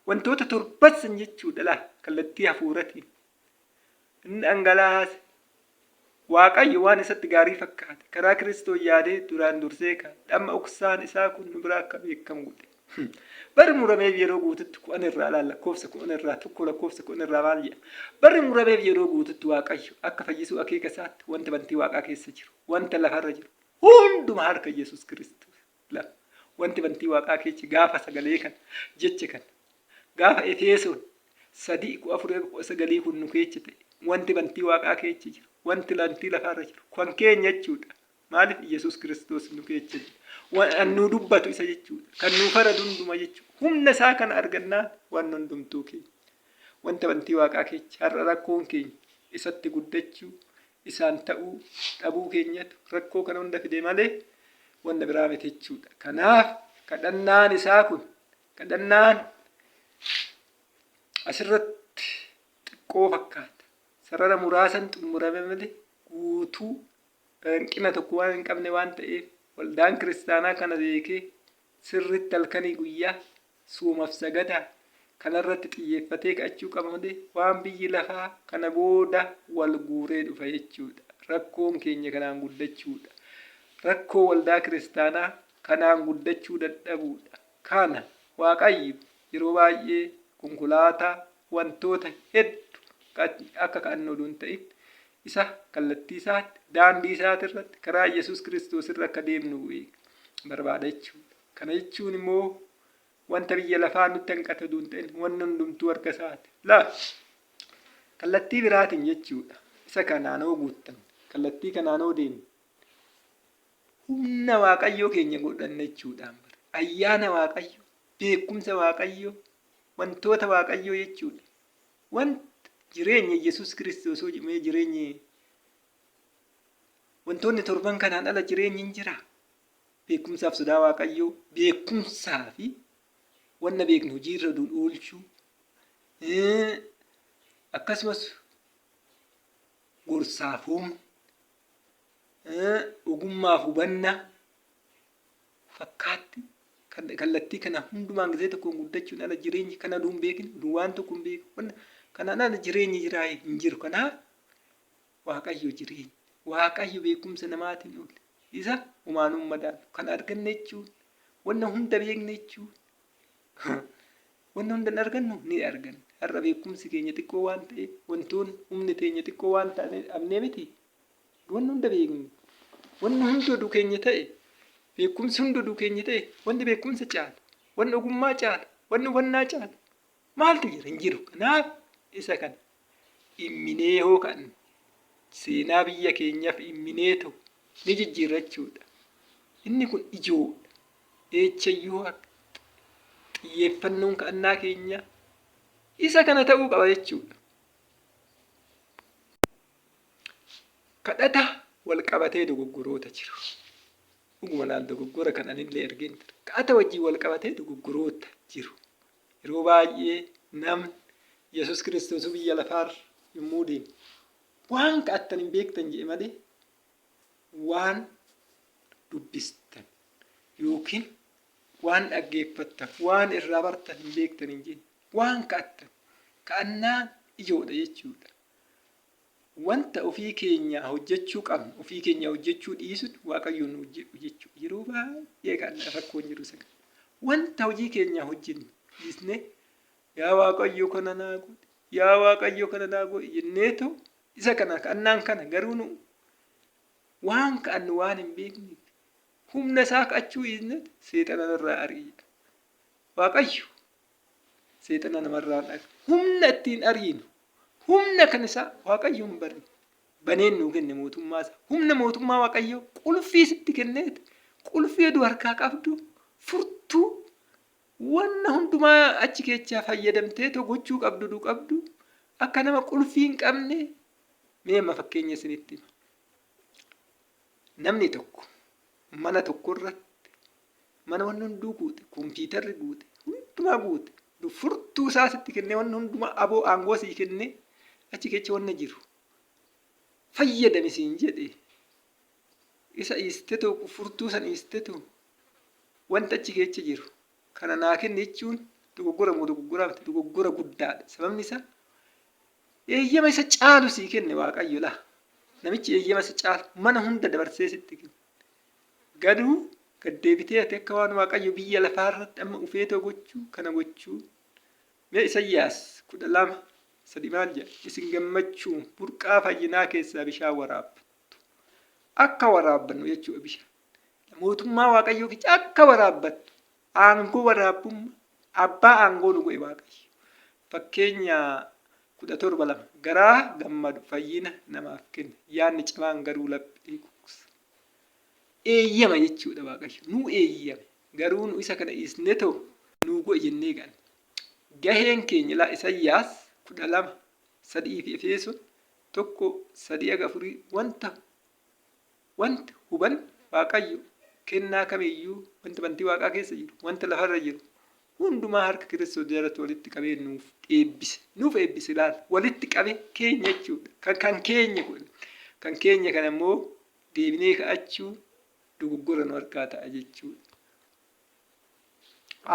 wantoota torban san jechuudha laa kallattii hafuuratiin. Inni dhangalaase. Waaqayyo waan isatti gaarii fakkaate karaa Kiristoos yaadee duraan dursee kan dhamma oksaan isaa kun nu biraa akka beekamu godhe. Barri murameef yeroo guututti 10 irraa laal, lakkoofsa 10 irraa 1, lakkoofsa 10 irraa maal jedha? Barri murameef yeroo guututti Waaqayyo akka fayyisuu akeeka isaatti wanta bantii waaqaa keessa jiru, wanta lafarra jiru hunduma harka Yesuus Kiristoos lafa. Wanti bantii waaqaa keessa gaafa sagalee kana, jecha kana, gaafa Efesoon 3 14 19 kun nu keessa ta'e, wanti bantii waaqaa keessa jiru, wanti bantii lafarra jiru kan keenya jechuudha. Maaliif? Yesuus Kiristoos nu keessa jira. Waan nu dubbatu isa jechuudha. Kan nu faradu hunduma jechuudha. Humna isaa kana argannaan waan hundumtuu keenya. Wanta bantii waaqaa keessa har'a rakkoon keenya isatti guddachuu, isaan ta'uu dhabuu keenyatu rakkoo kana hunda fide malee wanta biraa miti jechuudha. Kanaaf kadhannaan isaa kun, kadhannaan asirratti xiqqoo fakkaata. Sarara muraasan xumurame malee guutuu hanqina tokko waan hin qabne waan ta'eef, waldaan kiristaanaa kana beekee sirriitti halkanii guyyaa suumaaf sagadaa kanarratti xiyyeeffatee ka'achuu qaba malee waan biyyi lafaa kana booda wal guuree dhufa jechuudha. Rakkoon keenya kanaan guddachuudha. Rakkoo waldaa kiristaanaa kanaan guddachuu dadhabuudha. Kana Waaqayyo yeroo baay'ee konkolaataa, wantoota hedduu akka ka'annu oduu hin ta'in, isa kallattii isaatti, daandii isaati irratti, karaa Yesuus Kiristoos irra akka deemnu barbaada jechuudha. Kana jechuun immoo wanta biyya lafaa nutti hanqate oduu hin ta'in, wanni hundumtuu harka isaati. Laa kallattii biraatiin jechuudha. Isa kanaan hoo guuttamne, kallattii kanaan hoo deemne, humna Waaqayyoo keenya godhanna jechuudhaan bara. Ayyaana Waaqayyoo, beekumsa Waaqayyoo, wantoota Waaqayyoo jechuudha. Wanta jireenya Yesuus Kiristoos hoo mee jireenyi wantoonni torban kanaan ala jireenyi hin jiraa? Beekumsaaf sodaa Waaqayyoo, beekumsaa fi wanna beeknu hojiirra oduun oolchuu, akkasumas gorsaaf humna, ogummaaf hubannaa fakkaatti kallattii kana hundumaan gisee tokkoon guddachuun ala jireenyi kana oduu hin beekin, oduu waan tokko hin beekin, kanaan ala jireenyi jiraa hin jiru. Kanaaf Waaqayyo jireenya, Waaqayyo beekumsa namaatiin ol isa humaanuun madaalu kan arganne jechuun wanna hunda beekne jechuun Wanna hunda hin argannu? Ni arganna. Har'a beekumsi keenya xiqqoo waan ta'eef, wantoon humni teenya xiqqoo waan ta'ane dhabnee miti. Wanna hunda beeknu. Wanni hundi oduu keenya ta'e, beekumsi hundi oduu keenya ta'e, wanni beekumsa caalu, wanni ogummaa caalu, wanni hubannaa caalu maaltu jira? Hin jiru. Kanaaf isa kana dhimminee hoo kan seenaa biyya keenyaaf dhimmineetu ni jijjiirra jechuudha. Inni kun ijoodha. Eechayyuu akka xiyyeeffannoon ka'annaa keenyaa isa kana ta'uu qaba jechuudha. Kadhata wal qabatee dogoggoroota jiru. Dhuguma laal dogoggora kan anillee argeen ture. Kadhata wajjin wal qabatee dogoggoroota jiru. Yeroo baay'ee namni Yesuus Kiristoosuu biyya lafaarra yommuu deemu waan ka'attan hin beektan jedhe malee waan dubbistan yookiin waan dhaggeeffattan, waan irraa bartan hin beektan hin jenne. Waan ka'attan. Ka'annaan ijoodha jechuudha. Wanta ofii keenyaa hojjechuu qabnu ofii keenyaa hojjechuu dhiisuun Waaqayyoon nu hojjedhu jechuudha. Yeroo baay'ee kan rakkoon jiru isa kana. Wanta hojii keenyaa hojjennu dhiisnee yaa Waaqayyo kana naa godhi, yaa Waaqayyo kana naa godhi jenneetu isa kana ka'annaan kana garuu nu waan ka'annu waan hin beekneef humna isaa ka'achuu dhiisneet seexana nurraa ari'i jedha. Waaqayyo seexana namarraa hin ari'u. Humna ittiin ariinu humna kan isaa Waaqayyo hin barre baneen nuu kenne mootummaa isaa. Humna mootummaa Waaqayyoo qulfii sitti kenneet qulfii oduu harkaa qabdu furtuu wanna hundumaa achi keechaa fayyadamtee too gochuu qabdu du qabdu akka nama qulfii hin qabne. Mee amma fakkeenya isinitti hima. Namni tokko mana tokko irratti mana wanni hunduu guute, kompiitarri guute, hundumaa guute, furtuu isaa sitti kennee wanni hundumaa aboo aangoo sii kennee achi keessa wanna jiru fayyadami siin jedhe isa dhiistetu furtuu san dhiistetu wanta achi keessa jiru kana naa kenni jechuun dogoggora moo dogoggoraa miti? Dogoggora guddaadha. Sababni isaa eeyyama isa caalu sii kenne Waaqayyo laa. Namichi eeyyama isa caalu mana hunda dabarsee sitti kenne. Garuu gad deebitee ati akka waan Waaqayyo biyya lafaa irratti amma ufeetoo gochuu kana gochuu. Mee Isayyaas 12:3 maal jedha? Isin gammachuun burqaa fayyinaa keessaa bishaan waraabbattu. Akka waraabbannu jechuudha bishaan. Mootummaa Waaqayyoo keessa akka waraabbattu. Aangoo waraabbummaa abbaa aangoo nu godhe Waaqayyo. Fakkeenya 17:2 Garaa gammadu fayyina namaaf kenna, yaadni cimaan garuu laphee gogsa. Eeyyama jechuudha Waaqayyo. Nuu eeyyame. Garuu nu isa kana dhiisnetoo nuu godhi jennee ganna. Gaheen keenya laa Isayyaas 12:3 fi Efesoon 1:3 haga 4 wanta Wanti hubannu Waaqayyo kennaa kamiyyuu wanta bantii waaqaa keessa jiru, wanta lafarra jiru hundumaa harka Kiristoos jalatti walitti qabee nuuf eebbise. Nuuf eebbise laal walitti qabe keenya jechuudha. Kan kan keenya godhe. Kan keenya kana immoo deebinee ka'achuu dogoggora nu harkaa ta'a jechuudha.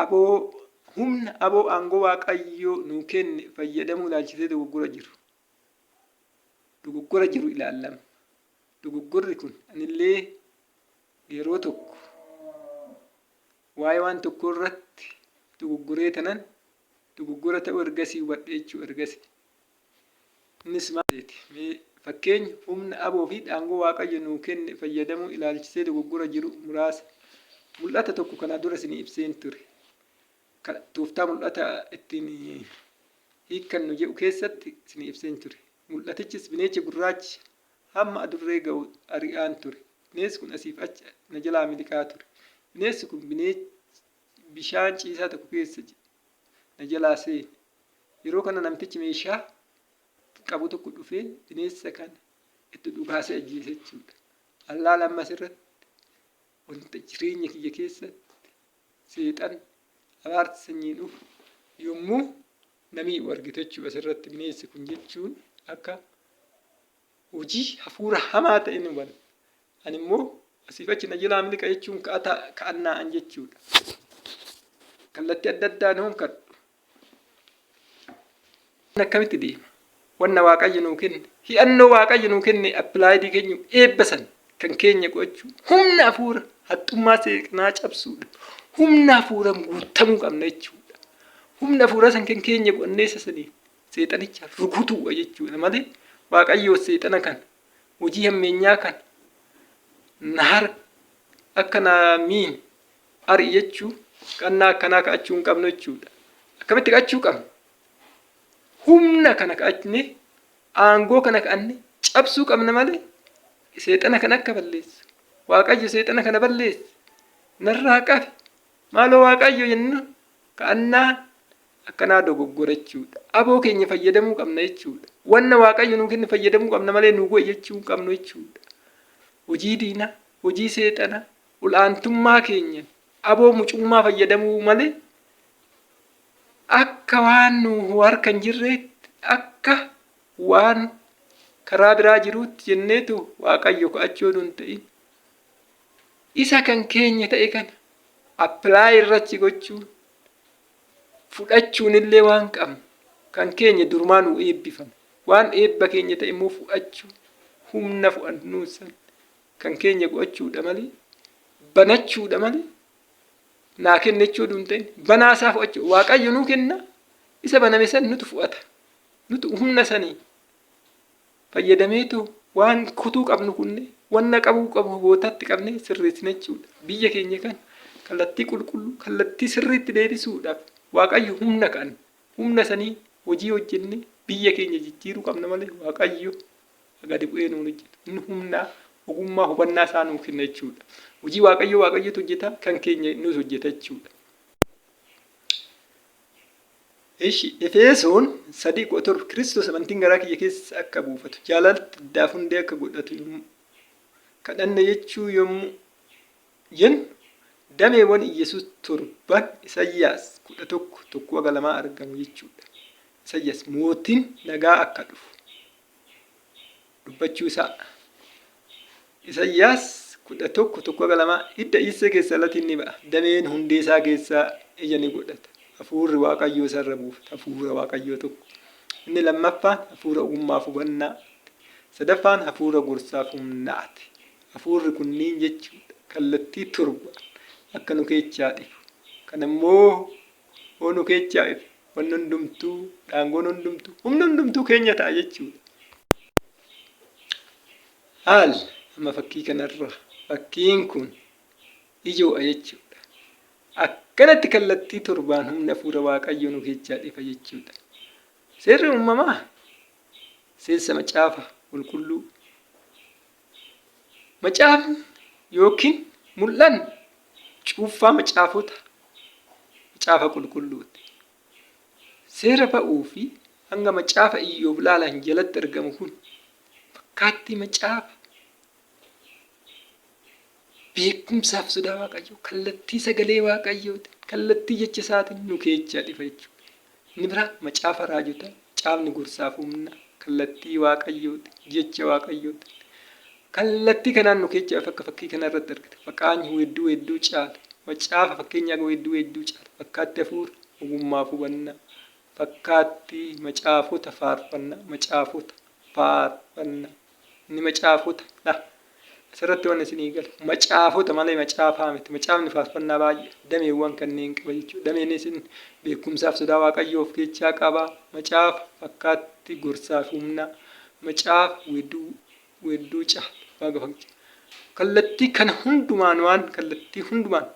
Aboo humna aboo aangoo Waaqayyoo nuu kenne fayyadamuu ilaalchisee dogoggora jiru. Dogoggora jiru ilaallama. Dogoggorri kun anillee yeroo tokko waa'ee waan tokkoo irratti dogoggoree tanan dogoggora ta'uu ergasii hubadhe jechuu ergasii. Innis maal seete? Mee fakkeenya humna aboo fi aangoo Waaqayyo nuu kenne fayyadamuu ilaalchisee dogoggora jiru muraasa mul'ata tokko kanaa dura isinii ibseen ture. Tooftaa mul'ata ittiin hiikkannu jedhu keessatti isinii ibseen ture. Mul'atichis bineecha gurraacha hamma adurree ga'u ari'aan ture. Bineensi kun asiif achi na jalaa miliqaa ture. Bineensi kun bishaan ciisaa tokko keessa na jalaa seene. Yeroo kana namtichi meeshaa qabu tokko dhufee bineensa kana itti dhukaasee ajjeese jechuudha. Allaala amma asirratti wanta jireenya kiyya keessatti seexanni abaarsi sanyiin dhufu yommuu na miidhu argite jechuudha asirratti bineensi kun jechuun akka hojii hafuura hamaa ta'e ni hubanna. Ani immoo asiif achi na jalaa miliqa jechuun ka'annaa an jechuudha. Kallattii adda addaan hoon kadhu. Akkamitti deema? Wanna Waaqayyo nuu kenne, hi'annoo Waaqayyo nuu kenne appilaayidii keenya eebba san kan keenya gochuu humna hafuura haxxummaa seexanaa cabsuudha. Humna hafuuraan guutamuu qabna jechuudha. Humna hafuuraa san kan keenya godhannee isa saniin seexanicha rukutuudha jechuudha malee Waaqayyoo seexana kana hojii hammeenyaa kana na har akka na miine ari'i jechuu qannaa akkanaa ka'achuu hin qabnu jechuudha. Akkamitti ka'achuu qabna? Humna kana ka'annee aangoo kana ka'annee cabsuu qabna malee seexana kana akka balleessu. Waaqayyo seexana kana balleessi narraa qabi maaloo Waaqayyo jennu ka'annaa akkanaa dogoggora jechuudha. Aboo keenya fayyadamuu qabna jechuudha. Wanna Waaqayyo nuu kenne fayyadamuu qabna malee nuu godhe jechuu hin qabnu jechuudha. Hojii diinaa, hojii seexanaa, ol'aantummaa keenyan aboo mucummaa fayyadamuu malee akka waan nu harka hin jirreetti akka waan karaa biraa jiruutti jenneetu Waaqayyo ka'achuu oduu hin ta'in isa kan keenya ta'e kana apply irratti gochuun fudhachuun illee waan qabnu kan keenya durumaa nu eebbifame waan eebba keenya ta'e immoo fudhachuu humna fudhannuu san kan keenya go'achuudha malee banachuudha malee naa kenne jechuu oduu hin ta'in banaa isaa fudhachuu Waaqayyo nuu kenna isa baname san nutu fudhata nutu humna sanii fayyadameetu waan kutuu qabnu kunne wanna qabuu qabnu bootatti qabnee sirreessina jechuudha. Biyya keenya kana kallattii qulqulluu kallattii sirriitti deebisuudhaaf Waaqayyo humna kan humna sanii hojii hojjennee biyya keenya jijjiiruu qabna malee Waaqayyo gadi bu'ee nuun hojjetu. Inni humna ogummaa hubannaa isaa nuu kenna jechuudha. Hojii Waaqayyoo Waaqayyotu hojjeta kan keenya nus hojjeta jechuudha. Eshi Efesoon 3:17 Kiristoos amantiin garaa kiyya keessa akka buufatu jaalalti iddaaf hundee akka godhatu yommuu kadhanna jechuu yommuu jennu dameewwan Iyyasuus torban Isayyaas 11 1-2 argamu jechuudha. Isayyaas mootiin nagaa akka dhufu dubbachuu isaa. Isayyaas 11 1-2 Hidda Iissee keessaa latiin ni ba'a, dameen hundee isaa keessaa ija ni godhata. Hafuurri Waaqayyoo isa irra buufata. Hafuura Waaqayyoo tokko. Inni lammaffaan hafuura ogummaaf hubannaa. Sadaffaan hafuura gorsaaf humnaati. Hafuurri kunniin jechuudha kallattii torbaan akka nu keechaa dhifu. Kana immoo hoo nu keechaa ife wanni hundumtuu, dhaangoon hundumtuu, humni hundumtuu keenya ta'a jechuudha. Haal amma fakkii kanarra fakkiin kun ijoodha jechuudha. Akkanatti kallattii torbaan humni hafuura Waaqayyoo nu keechaa dhifa jechuudha. Seerri uumamaa seensa macaafa qulqulluu Macaafni yookiin mul'anni cuuffaa macaafota macaafa qulqulluuti. Seera ba'uu fi hanga macaafa Iyyoob laalan jalatti argamu kun fakkaattii macaafa beekumsaaf sodaa Waaqayyoo kallattii sagalee Waaqayyootiin kallattii jecha isaatiin nu keechaa dhifa jechuudha. Inni biraa macaafa raajotaa, macaafni gorsaaf humna kallattii Waaqayyootiin jecha Waaqayyootiin kallattii kanaan nu keechaa dhifa akka fakkii kana irratti argita. Faqaanyi weedduu weedduu caala. Macaafa fakkeenyaa weedduu weedduu caala. Fakkaatti hafuura ogummaaf hubannaa. Fakkaattii macaafota faarfannaa macaafota faarfannaa. Inni macaafota dha. Asirratti waan isinii galu macaafota malee macaafaa miti. Macaafni faarfannaa baay'ee dameewwan kanneen qaba jechuudha. Dameen isin beekumsaaf sodaa Waaqayyoo of keessaa qaba. Macaafa fakkaatti gorsaa fi humnaa. Macaafa weedduu weedduu caala. Waaqa fakkicha. Kallattii kana hundumaan waan kallattii hundumaan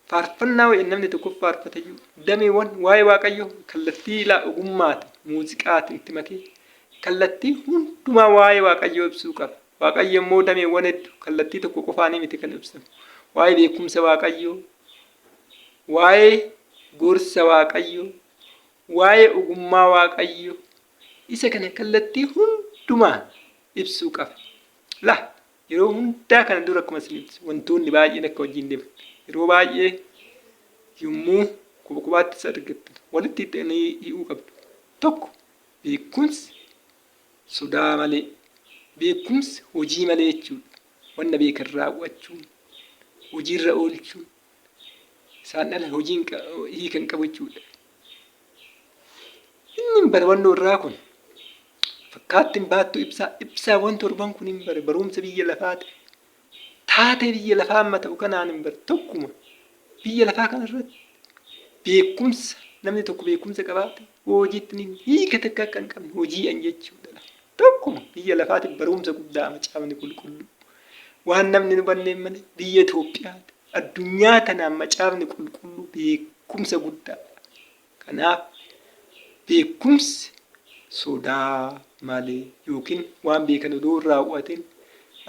faarfannaa wayii namni tokko faarfatayyuu dameewwan waa'ee Waaqayyoo kallattii ilaa ogummaatiin muuziqaatiin itti makee kallattii hundumaa waa'ee Waaqayyoo ibsuu qaba. Waaqayyo immoo dameewwan hedduu kallattii tokko qofaanii miti kan ibsamu. Waa'ee beekumsa Waaqayyoo, waa'ee gorsa Waaqayyoo, waa'ee ogummaa Waaqayyoo isa kana kallattii hundumaan ibsuu qaba. La yeroo hundaa kana dura akkuma isin ibsu wantoonni baay'een akka wajjin deeman yeroo baay'ee yommuu kopha kophaatti isa argattan walitti hidhanii hi'uu qabdu. Tokko beekumsi sodaa malee beekumsi hojii malee jechuudha. Wanna beekan raawwachuun hojiirra oolchuun isaan ala hojii hiika hin qabu jechuudha. Inni hin bare wannoo irraa kun fakkaattiin baattuu ibsaa ibsaawwan torban kun hin bare barumsa biyya lafaati. Taatee biyya lafaa amma ta'u kanaan hin bare tokkuma biyya lafaa kana irratti beekumsa Namni tokko beekumsa qabaate hojiitti ni hiika takka akka hin qabne hojii an jechuudha. Tokkuma biyya lafaatiif barumsa guddaa Macaafni Qulqulluu. Waan namni hin hubanneen malee biyya Itoophiyaati addunyaa tanaan Macaafni Qulqulluu beekumsa guddaadha. Kanaaf beekumsi sodaa malee yookiin waan beekan odoo hin raawwatin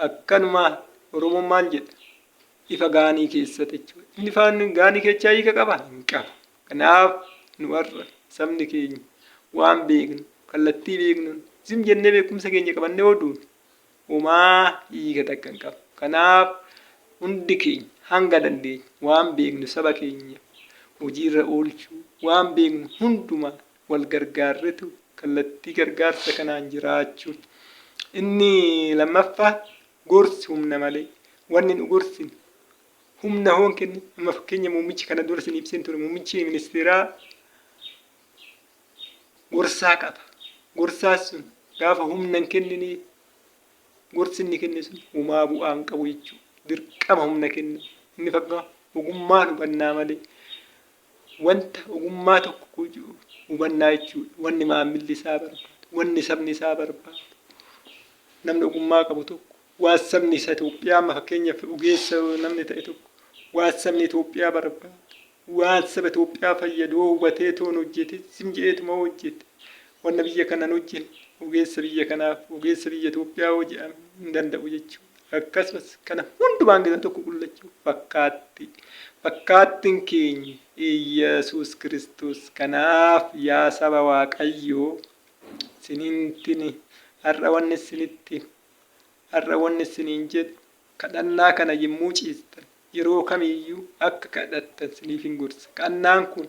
akkanumaan Oromoon maal jedha? Ifa gaanii keessatti jechuudha. Inni ifaan gaanii keessaa hiika qaba? Hin qabu. Kanaaf nu har'a sabni keenya waan beeknu kallattii beeknuun zim jennee beekumsa keenya qabannee oduun homaa hiika takka hin qabu. Kanaaf hundi keenya hanga dandeenyu waan beeknu saba keenya hojiirra oolchuu, waan beeknu hundumaa wal gargaarretu kallattii gargaarsa kanaan jiraachuun. Inni lammaffaa gorsi humna malee wanni nu gorsinu humna hoon kenni. Amma fakkeenya muummichi kana dura isin ibseen ture, muummichi ministeeraa gorsaa qaba. Gorsaan sun gaafa humna hin kenninee gorsi inni kenne sun homaa bu'aa hin qabu jechuudha. Dirqama humna kennu. Inni fakka ogummaan hubannaa malee wanta ogummaa tokko hubannaa jechuudha. Wanni maamilli isaa barbaadu, wanni sabni isaa barbaadu. Namni ogummaa qabu tokko waan sabni isa Itoophiyaa, amma fakkeenyaaf ogeessa namni ta'e tokko waan sabni Itoophiyaa barbaadu, waan saba Itoophiyaa fayyadu yoo hubatee toon hojjete, sim jedheetuma hojjete, wanna biyya kanan hojjenne ogeessa biyya kanaaf ogeessa biyya Itoophiyaa hoo jedhame hin danda'u jechuudha. Akkasumas kana hundumaan gisa tokko qullachuu fakkaatti. Fakkaattiin keenya Iyyasuus Kiristoos. Kanaaf yaa saba Waaqayyoo, sinintini har'a wanni sinitti har'a wanni siniin jedhu, kadhannaa kana yommuu ciistan yeroo kamiyyuu akka kadhattan siniifin gorsa. Kadhannaan kun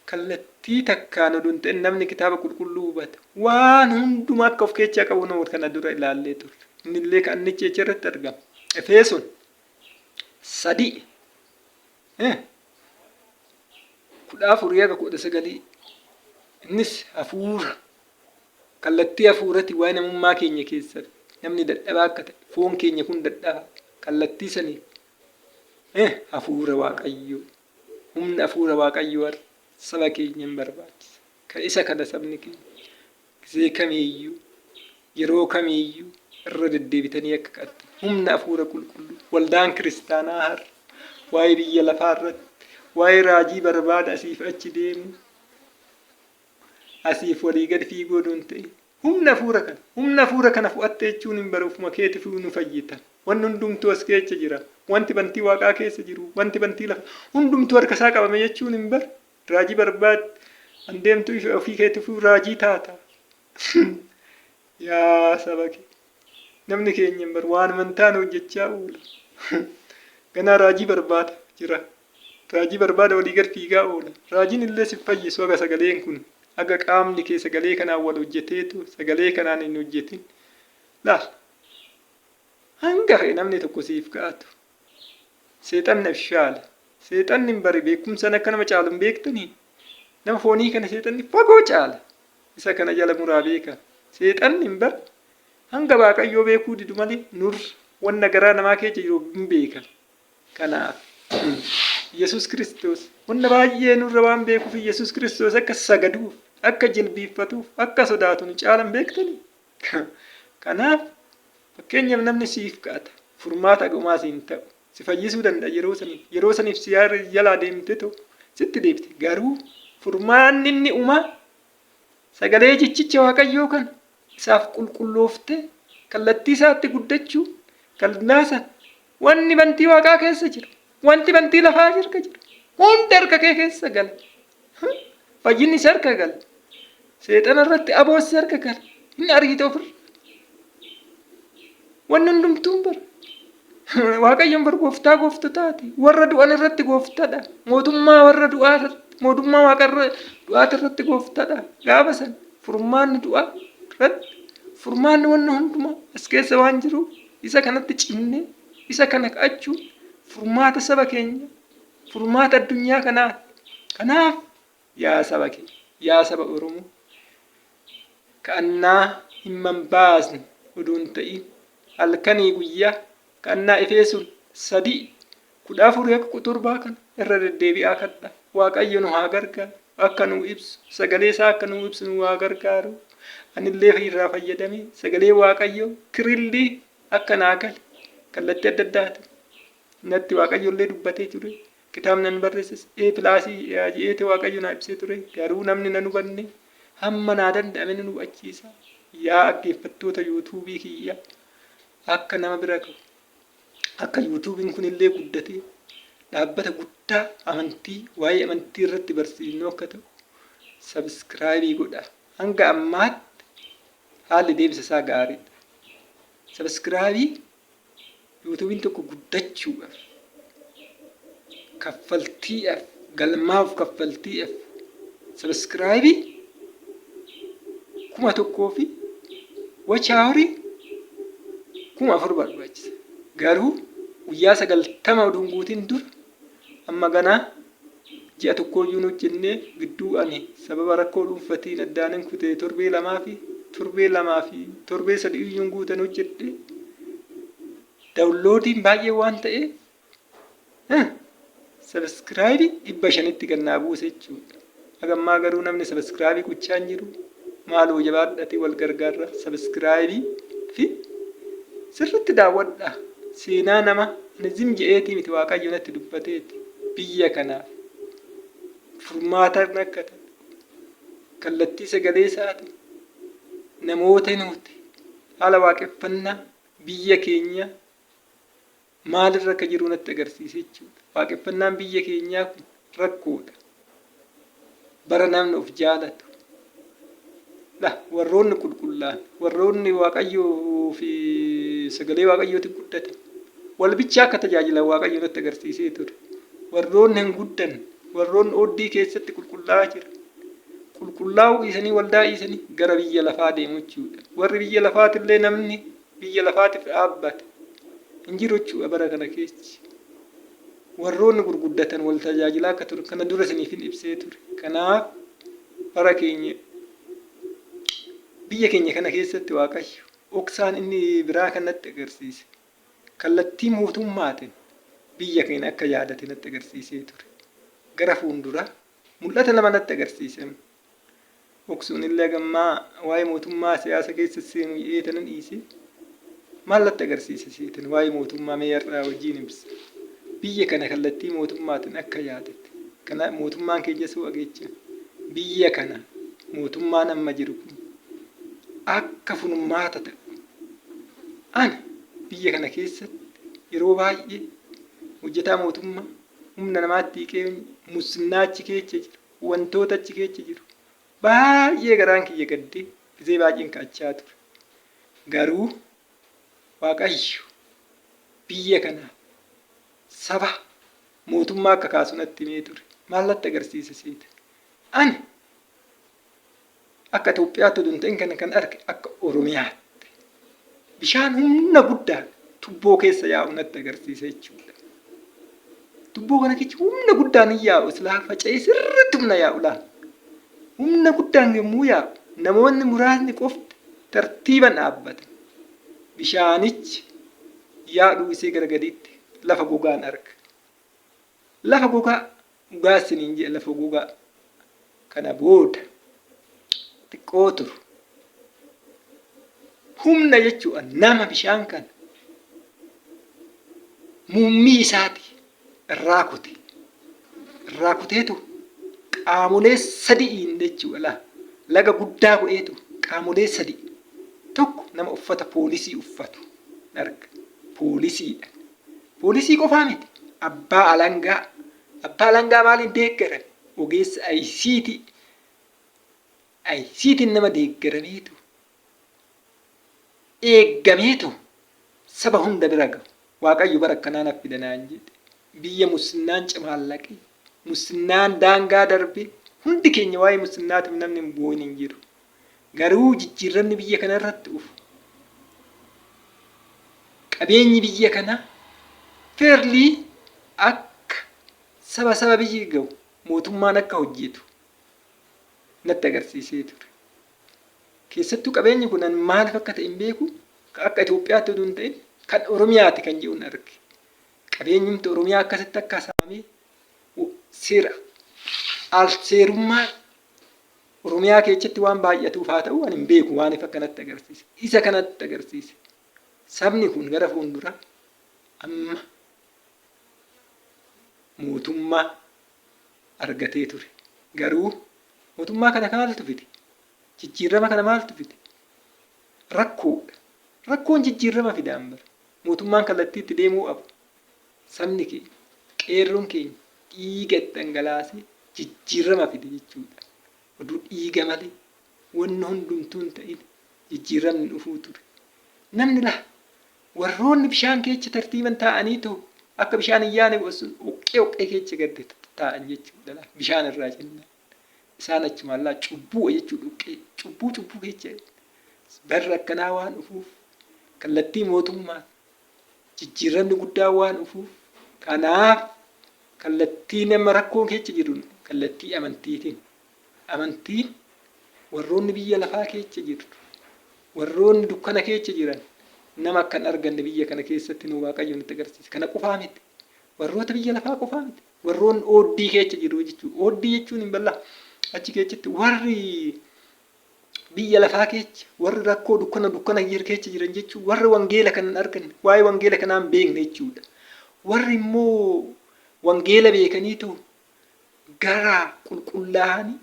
kallattii takkaan oduu hin ta'in namni kitaaba qulqulluu hubate waan hundumaa akka of keessaa qabu nama kana dura ilaallee turre. Innillee kadhannichi jecha irratti argama. Efesoon 3 14 haga 19, innis hafuura kallattii hafuurati waa'ee namummaa keenya keessatti namni dadhabaa akka ta'e, foon keenya kun dadhabaa, kallattii saniif hafuura Waaqayyoo, humna hafuura Waaqayyoo har'a saba keenya hin barbaachisa. Kan isa kana sabni keenya gisee kamiiyyuu yeroo kamiiyyuu irra deddeebitanii akka kadhattan humna hafuura qulqulluu. Waldaan kiristaanaa har'a waa'ee biyya lafaa irratti waa'ee raajii barbaada asiif achi deemu, asiif walii gadi fiiguu oduu hin ta'in, humna hafuura kana humna hafuura kana fu'atte jechuun hin bara ofuma keetiif nu fayyita. Wanni hundumtuu as keessa jira, wanti bantii waaqaa keessa jiru, wanti bantii lafa hundumtuu harka isaa qabame jechuun hin bara raajii barbaad an deemtu ofii keetiif raajii taata. Yaa saba kee, namni keenya hin bar waan amantaan hojjechaa oola. Ganaa raajii barbaada jira. Raajii barbaada walii gad fiigaa oola. Raajiin illee si fayyisu haga sagaleen kun, haga qaamni kee sagalee kanaan wal hojjeteetu sagalee kanaan hin hojjetin. Laal. Hanga fe'e namni tokko siif ka'atu. Seexanni abshaala. Seexanni hin bari beekumsaan akka nama caalu hin beektanii? Nama foonii kana seexanni fagoo caala. Isa kana jala muraa beeka. Seexanni hin bar hanga Waaqayyoo beekuu didu malee nurra wanna garaa namaa keessa jiru hin beeka. Kanaaf Yesuus Kiristoos wanna baay'ee nurra waan beekuuf Yesuus Kiristoos akka sagaduuf, akka jilbiiffatuuf, akka sodaatu nu caala hin beektanii? Kanaaf fakkeenyaaf namni siif ka'ata furmaata gumaa siin ta'u, si fayyisuu danda'a yeroo saniif, yeroo saniif si jalaa deemte ta'u sitti deebite, garuu furmaanni inni umaa sagalee jechicha Waaqayyoo kana isaaf qulqullooftee kallattii isaatti guddachuu kalnaasan wanni bantii waaqaa keessa jiru, wanti bantii lafaa harka jiru hunda harka kee keessa gala. Fayyinni si harka gala. Seexana irratti aboos si harka gala. Hin ariita ofirra. Wanni hundumtuun bara. Waaqayyoon bar gooftaa gooftotaati. Warra du'an irratti gooftadha. Mootummaa warra du'aa irratti, mootummaa waaqa irra du'aati irratti gooftadha. Gaafa san furmaanni du'aa irratti, furmaanni wanna hundumaa as keessa waan jiruuf isa kanatti cimnee isa kana ka'achuun furmaata saba keenya, furmaata addunyaa kanaa. Kanaaf yaa saba keenya, yaa saba Oromoo, ka'annaa hin manbaasne oduu hin ta'in halkanii guyyaa ka'annaa Efesoon 3:14 akka 17 kana irra deddeebi'aa kadhaa. Waaqayyo nu haa gargaaru. Akka nuu ibsu, sagalee isaa akka nuu ibsu nu haa gargaaru. Anillee irraa fayyadamee sagalee Waaqayyoo kirillii akka naa gale kallattii adda addaatiin natti Waaqayyo illee dubbatee ture. Kitaabni nan barreesses A pilaasii je'eeti Waaqayyo naa ibsee ture. Garuu namni nan hubanne hamma naa danda'ame nan hubachiisa. Yaa dhaggeeffattoota yuutuubii kiyya akka nama bira gahu akka yuutuubiin kunillee guddatee dhaabbata guddaa amantii waa'ee amantii irratti barsiisnu akka ta'u sabiskiraayibii godha. Hanga ammaatti haalli deemsa isaa gaariidha. Sabiskiraayibii yuutuubiin tokko guddachuudhaaf kaffaltiidhaaf galmaa'uuf kaffaltiidhaaf sabiskiraayibii 1000 fi wachaawurii 4000 barbaachisa. Garuu guyyaa 90 oduu hin guutin dura amma ganaa ji'a tokkooyyuu hin hojjennee gidduu ani sababa rakkoo dhuunfatiin addaanin kute torbee lamaa fi torbee lamaa fi torbee sadii iyyuu hin guutan hojjedhe daawunloodiin baay'ee waan ta'eef Sabiskiraayibii 500tti gad naa buuse jechuudha. Haga ammaa garuu namni sabiskiraayibii gochaa hin jiru. Maaloo jabaadhatii wal gargaarra sabiskiraayibii fi sirriitti daawwadha. Seenaa nama ani zim je'eetii miti Waaqayyo natti dubbateeti. Biyya kanaaf furmaata akka ta'u kallattii sagalee isaatiin namoota nuti haala waaqeffannaa biyya keenya maalirra akka jiru natti agarsiise jechuudha. Waaqeffannaan biyya keenyaa kun rakkoodha. Bara namni of jaalatu. La warroonni qulqullaan warroonni Waaqayyoo fi sagalee Waaqayyootiin guddatan wal bichaa akka tajaajilan Waaqayyo natti agarsiisee ture. Warroonni hin guddanne warroonni ooddii keessatti qulqullaa'aa jiran qulqullaa'uu dhiisanii waldaa dhiisanii gara biyya lafaa deemu jechuudha. Warri biyya lafaatillee namni biyya lafaatiif dhaabbate hin jiru jechuudha bara kana keessa. Warroonni gurguddatan wal tajaajilaa akka ture kana dura isiniifin ibsee ture. Kanaaf bara keenya biyya keenya kana keessatti Waaqayyo dhoksaan inni biraa kan natti agarsiise kallattii mootummaatiin biyya keenya akka yaadate natti agarsiisee ture. Gara fuulduraa mul'ata lama natti agarsiise. Dhoksuun illee haga ammaa waa'ee mootummaa siyaasa keessa seenu jedhee tanan dhiise. Maal natti agarsiisa seetan waa'ee mootummaa mee har'aa wajjin ibsa. Biyya kana kallattii mootummaatiin akka yaadate. Kana mootummaan keenya suu ageecha. Biyya kana mootummaan amma jiru kun akka furmaata ta'u. Ani biyya kana keessatti yeroo baay'ee hojjetaa mootummaa humna namaatti hiiqee musinnaa achi keessa jiru. Wantoota achi keessa jiru baay'ee garaan kiyya gaddee gizee baay'een ka'achaa ture. Garuu Waaqayyo biyya kanaaf saba mootummaa akka kaasu natti himee ture. Maal natti agarsiisa seeta? Ani akka Itoophiyaatti oduu hin ta'in kana kan arge akka Oromiyaatti bishaan humna guddaan tubboo keessa yaa'u natti agarsiisa jechuudha. Tubboo kana keessa humna guddaan hin yaa'u silaa faca'ee sirriitti humna yaa'u laa. Humna guddaan yommuu yaa'u namoonni muraasni qofti tartiiban dhaabbatan. Bishaanichi yaa'uu isee gara gadiitti lafa gogaan arga. Lafa gogaa dhugaa isiniin jedha lafa gogaa. Kana booda xiqqoo turu. Humna jechuudha nama bishaan kana muummii isaati irraa kute. Irraa kuteetu qaamolee sadi'iin jechuudha laa. Laga guddaa godheetu qaamolee sadii. Tokko nama uffata poolisii uffatu arga. Poolisiidha. Poolisii qofaa miti. Abbaa alangaa. Abbaa alangaa maaliin deeggarame? Ogeessa ICT. ICT'n nama deeggarameetu eeggameetu saba hunda bira gahu. Waaqayyo bara akkanaa naf fida naan jedhe. Biyya mussinnaan camaallaqe, mussinnaan daangaa darbe, hundi keenya waa'ee mussinnaatiif namni hin boo'in hin jiru. Garuu jijjiirramni biyya kana irratti dhufu qabeenyi biyya kanaa fairly akka saba saba biyyi gahu mootummaan akka hojjetu natti agarsiisee ture. Keessattuu qabeenyi kun an maaliif akka ta'e hin beeku akka Itoophiyaatti oduu hin ta'in kan Oromiyaati kan jedhuun arge. Qabeenyumti Oromiyaa akkasitti akka saamee seera Alseerummaa Oromiyaa keessatti waan baay'atuuf haa ta'u ani hin beeku waaniif akkanatti agarsiise. Isa kanatti agarsiise. Sabni kun gara fuuldura amma mootummaa argatee ture. Garuu mootummaa kana maaltu fide? Jijjiirrama kana maaltu fide? Rakkoodha. Rakkoon jijjiirrama fidaan bara. Mootummaan kallattii itti deemuu qabu. Sabni keenya, qeerroon keenya dhiiga itti dhangalaasee jijjiirrama fide jechuudha. Oduu dhiiga malee wanni hundumtuu hin ta'in jijjiirramni dhufuu ture. Namni laa warroonni bishaan keessa tartiiban taa'anii too akka bishaan hin yaane sun uqqee uqqee keessa gad taa'an jechuudha laa bishaan irraa jennaan. Isaan achumaan laa cubbuu jechuudha uqqee cubbuu cubbuu keessa barri akkanaa waan dhufuuf kallattii mootummaa jijjiirramni guddaan waan dhufuuf kanaaf kallattii nama rakkoon keessa jiru kallattii amantiitiin amantiin warroonni biyya lafaa keessa jirtu warroonni dukkana keessa jiran nama akka hin arganne biyya kana keessatti nu Waaqayyo nutti agarsiise. Kana qofaa miti. Warroota biyya lafaa qofaa miti. Warroonni ooddii keessa jiru jechuudha. Ooddii jechuun hin bal'aa. Achi keessatti warri biyya lafaa keessa warri rakkoo dukkana dukkana keessa jiran jechuun warri wangeela kana hin arganne waa'ee wangeela kanaa hin beekne jechuudha. Warri immoo wangeela beekaniitu gara qulqullaa'anii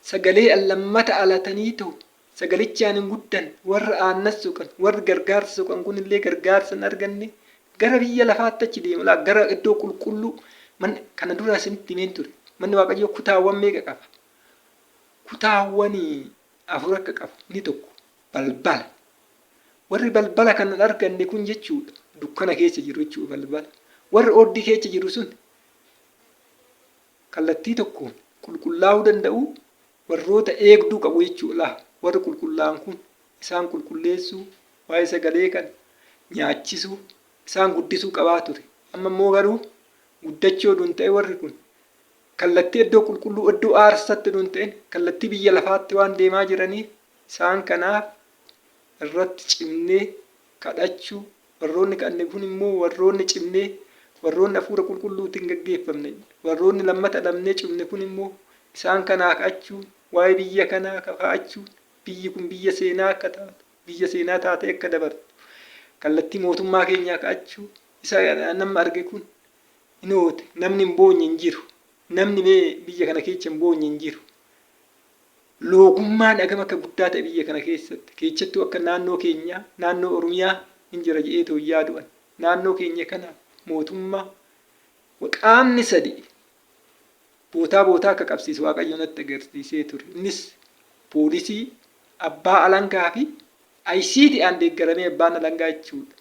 sagalee lammata alataniitu sagalichaan hin guddan warra aannan soqan warri gargaarsa soqan kun illee gargaarsa hin arganne gara biyya lafaatti achi deemu laa gara iddoo qulqulluu manni kana dura isinitti himeen ture. Manni Waaqayyoo kutaawwan meeqa qaba? Kutaawwan afur akka qabu. Inni tokko balbala. Warri balbala kana hin arganne kun jechuudha dukkana keessa jiru jechuudha balbala. Warri oddii keessa jiru sun kallattii tokkoon qulqullaa'uu danda'u warroota eegduu qabu jechuudha. Warri qulqullaa'an kun isaan qulqulleessuu, waa'ee sagalee kana nyaachisuu, isaan guddisuu qabaa ture. Amma immoo garuu guddachuu oduu hin ta'in warri kun kallattii iddoo qulqulluu iddoo aarsaatti oduu hin ta'in kallattii biyya lafaatti waan deemaa jiraniif isaan kanaaf irratti cimnee kadhachuu warroonni kadhanne kun immoo warroonni cimnee warroonni hafuura qulqulluutiin gaggeeffamne warroonni lammata dhabnee cimne kun immoo isaan kanaa kadhachuu waa'ee biyya kanaa kadhachuu biyyi kun biyya seenaa akka taatu biyya seenaa taatee akka dabartu kallattii mootummaa keenyaa kadhachuu isa nama arge kun hin oote. Namni hin boonye hin jiru. Namni mee biyya kana keessa hin boonye hin jiru. Loogummaan hagam akka guddaa ta'e biyya kana keessatti keessattuu akka naannoo keenyaa naannoo Oromiyaa hin jira jedhee too hin yaadu'an. Naannoo keenya kana mootummaa qaamni sadi bootaa bootaa akka qabsiisu Waaqayyo natti agarsiisee ture. Innis poolisii, abbaa alangaa fi ICT'aan deeggaramee abbaan alangaa jechuudha.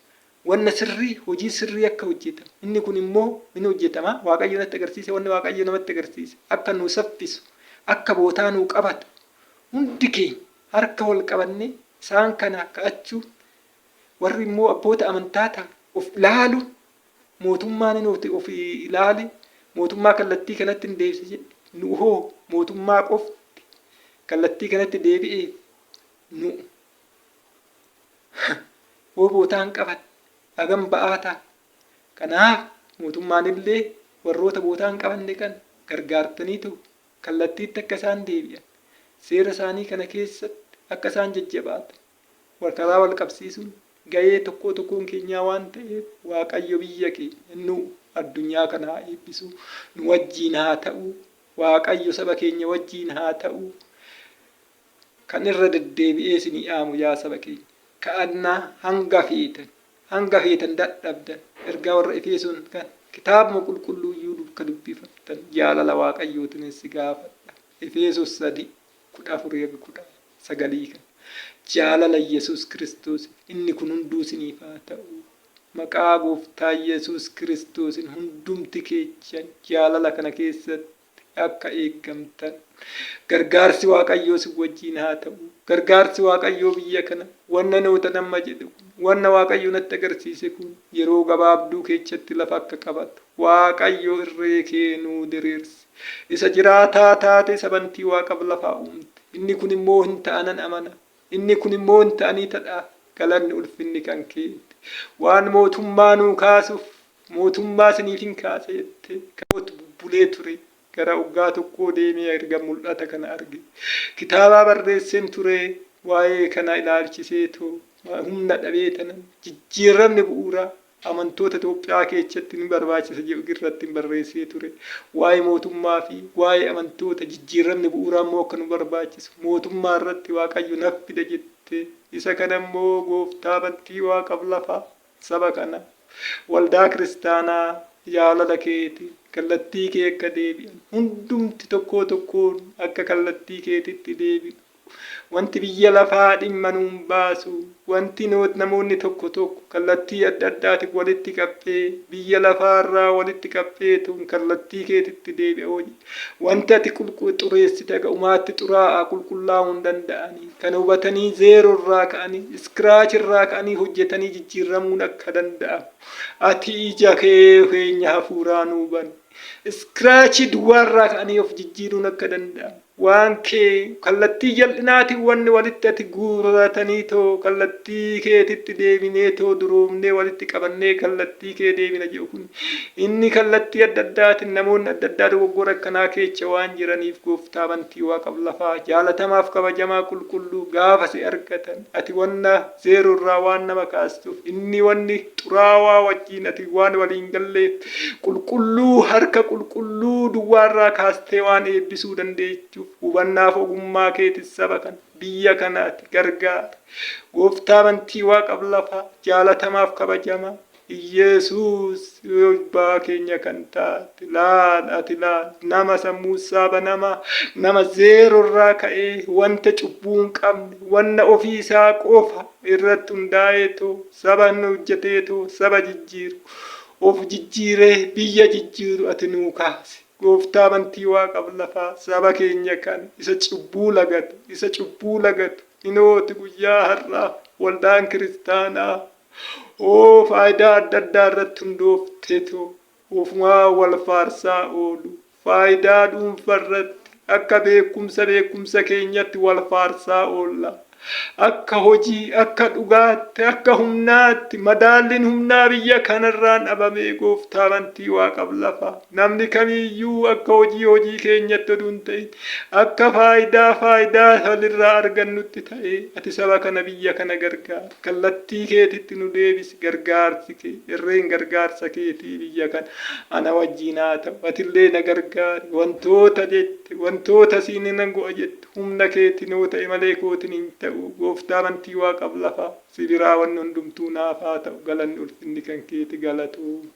Wanna sirrii, hojii sirrii akka hojjetamu. Inni kun immoo in hojjetama. Waaqayyo natti agarsiise, wanni Waaqayyo namatti agarsiise akka nu saffisu, akka bootaa nuu qabatu. Hundi keenya harka wal qabannee isaan kana ka'achuu warri immoo abboota amantaa ta'an of ilaalu mootummaan inni of ilaale mootummaa kallattii kanatti hin deebise jedhe nu hoo mootummaa qofti kallattii kanatti deebi'ee nu hoo bootaan qaban hagam ba'aa ta'a. Kanaaf mootummaan illee warroota bootaan qabanne kan gargaartaniitu kallattiitti akka isaan deebi'an seera isaanii kana keessatti akka isaan jajjabaatan karaa wal qabsiisuun gahee tokkoo tokkoon keenyaa waan ta'eef Waaqayyo biyya keenya nu addunyaa kana haa eebbisu, nu wajjiin haa ta'u, Waaqayyo saba keenya wajjiin haa ta'u. Kan irra deddeebi'ee isinii dhaamu yaa saba keenya ka'annaa hanga feetan hanga feetan dadhabdan ergaa warra Efesoon kan kitaabuma qulqulluu iyyuu akka dubbifamtan jaalala Waaqayyootiin si gaafadha. Efesos 3 14 haga 19 kan jaalala Yesuus Kiristoos inni kun hunduu isiniif haa ta'u. Maqaa gooftaa Yesuus Kiristoosiin hundumti keessan jaalala kana keessatti akka eeggamtan gargaarsi Waaqayyoo si wajjiin haa ta'u. Gargaarsi Waaqayyoo biyya kana wanna noota nama jedhu kun wanna Waaqayyo natti agarsiise kun yeroo gabaabduu keessatti lafa akka qabatu Waaqayyo irree kee nuu diriirsi. Isa jiraataa taate isa bantii waaqaf lafaa uumte. Inni kun immoo hin ta'anan amana. Inni kun immoo hin ta'anii tadha. Galanni ulfinni kan keeti. Waan mootummaa nuu kaasuuf mootummaa isiniif hin kaase jette. Kan bubbulee ture. Gara waggaa tokkoo deemee erga mul'ata kana arge. Kitaabaa barreessen ture waa'ee kana ilaalchiseetoo humna dhabee tanan jijjiirramni bu'uuraa amantoota Itoophiyaa keechatti ni barbaachisa jedhu irratti barreessee ture. Waa'ee mootummaa fi waa'ee amantoota jijjiirramni bu'uuraa immoo akka nu barbaachisu mootummaa irratti Waaqayyo naf fida jette. Isa kana immoo gooftaa bantii waaqaf lafaa saba kana waldaa kiristaanaa jaalala keeti kallattii kee akka deebi'an hundumti tokkoo tokkoon akka kallattii keetitti deebi'u. Wanti biyya lafaa dhimma nuun baasu, wanti namoonni tokko tokko kallattii adda addaatiin walitti qaphee biyya lafaarraa walitti qapheetuun kallattii keetitti deebi'a hojii. Wanti ati xureessite haga umaatti xuraa'aa qulqullaa'uu hin danda'anii. Kana hubatanii zeeroo irraa ka'anii, iskiraach irraa ka'anii hojjetanii jijjiirramuun akka danda'amu. Ati ija kee keenya hafuuraa nuu bani. Iskiraachii duwwaarraa ka'anii of jijjiiruun akka danda'amu. Waan kee kallattii jal'inaatiin wanni walitti ati guurratanii too kallattii keetitti deebinee too duroomnee walitti qabannee kallattii kee deebina jedhu kun inni kallattii adda addaatiin namoonni adda addaa dogoggora akkanaa keecha waan jiraniif gooftaa bantii waaqaf lafaa jaalatamaaf kabajamaa qulqulluu gaafa si argatan ati wanna zeeroo irraa waan nama kaastuuf inni wanni xuraawaa wajjiin ati waan waliin galleef qulqulluu harka qulqulluu duwwaarraa kaastee waan eebbisuu dandeechuuf hubannaaf ogummaa keetis saba kana biyya kanaati gargaara. Gooftaa bantii waaqaf lafaa jaalatamaaf kabajamaa Iyeesuus abbaa keenya kan taate laal ati laal nama sammuusaa banamaa nama zeeroo irraa ka'ee wanta cubbuu hin qabne wanna ofii isaa qofa irratti hundaa'eetoo saba inni hojjeteetoo saba jijjiiru of jijjiiree biyya jijjiiru ati nuu kaase. Gooftaa bantii waaqaf lafaa saba keenya kan isa cubbuu lagatu isa cubbuu lagatu inooti guyyaa har'aa waldaan kiristaanaa Oo faayidaa adda addaa irratti hundoofteetu ofumaa wal faarsaa oolu. Faayidaa dhuunfa irratti akka beekumsa beekumsa keenyatti wal faarsaa oolla. Akka hojii, akka dhugaatti, akka humnaatti madaalliin humnaa biyya kanarraan dhabamee gooftaa bantii waaqaf lafaa. Namni kamiyyuu akka hojii hojii keenyatti oduu hin ta'in akka faayidaa faayidaa walirraa argannutti ta'ee ati saba kana biyya kana gargaari. Kallattii keetitti nu deebisi gargaarsi kee irreen gargaarsa keetii biyya kana ana wajjiin haa ta'u. Atillee na gargaari wantoota jette wantoota siin nan go'a jette humna keetiin yoo ta'e malee kootiin hin ta'u. Gooftaa bantii waaqaf lafaa si biraa wanni hundumtuu naaf haa ta'u galanni ulfinni kan keeti galatoom.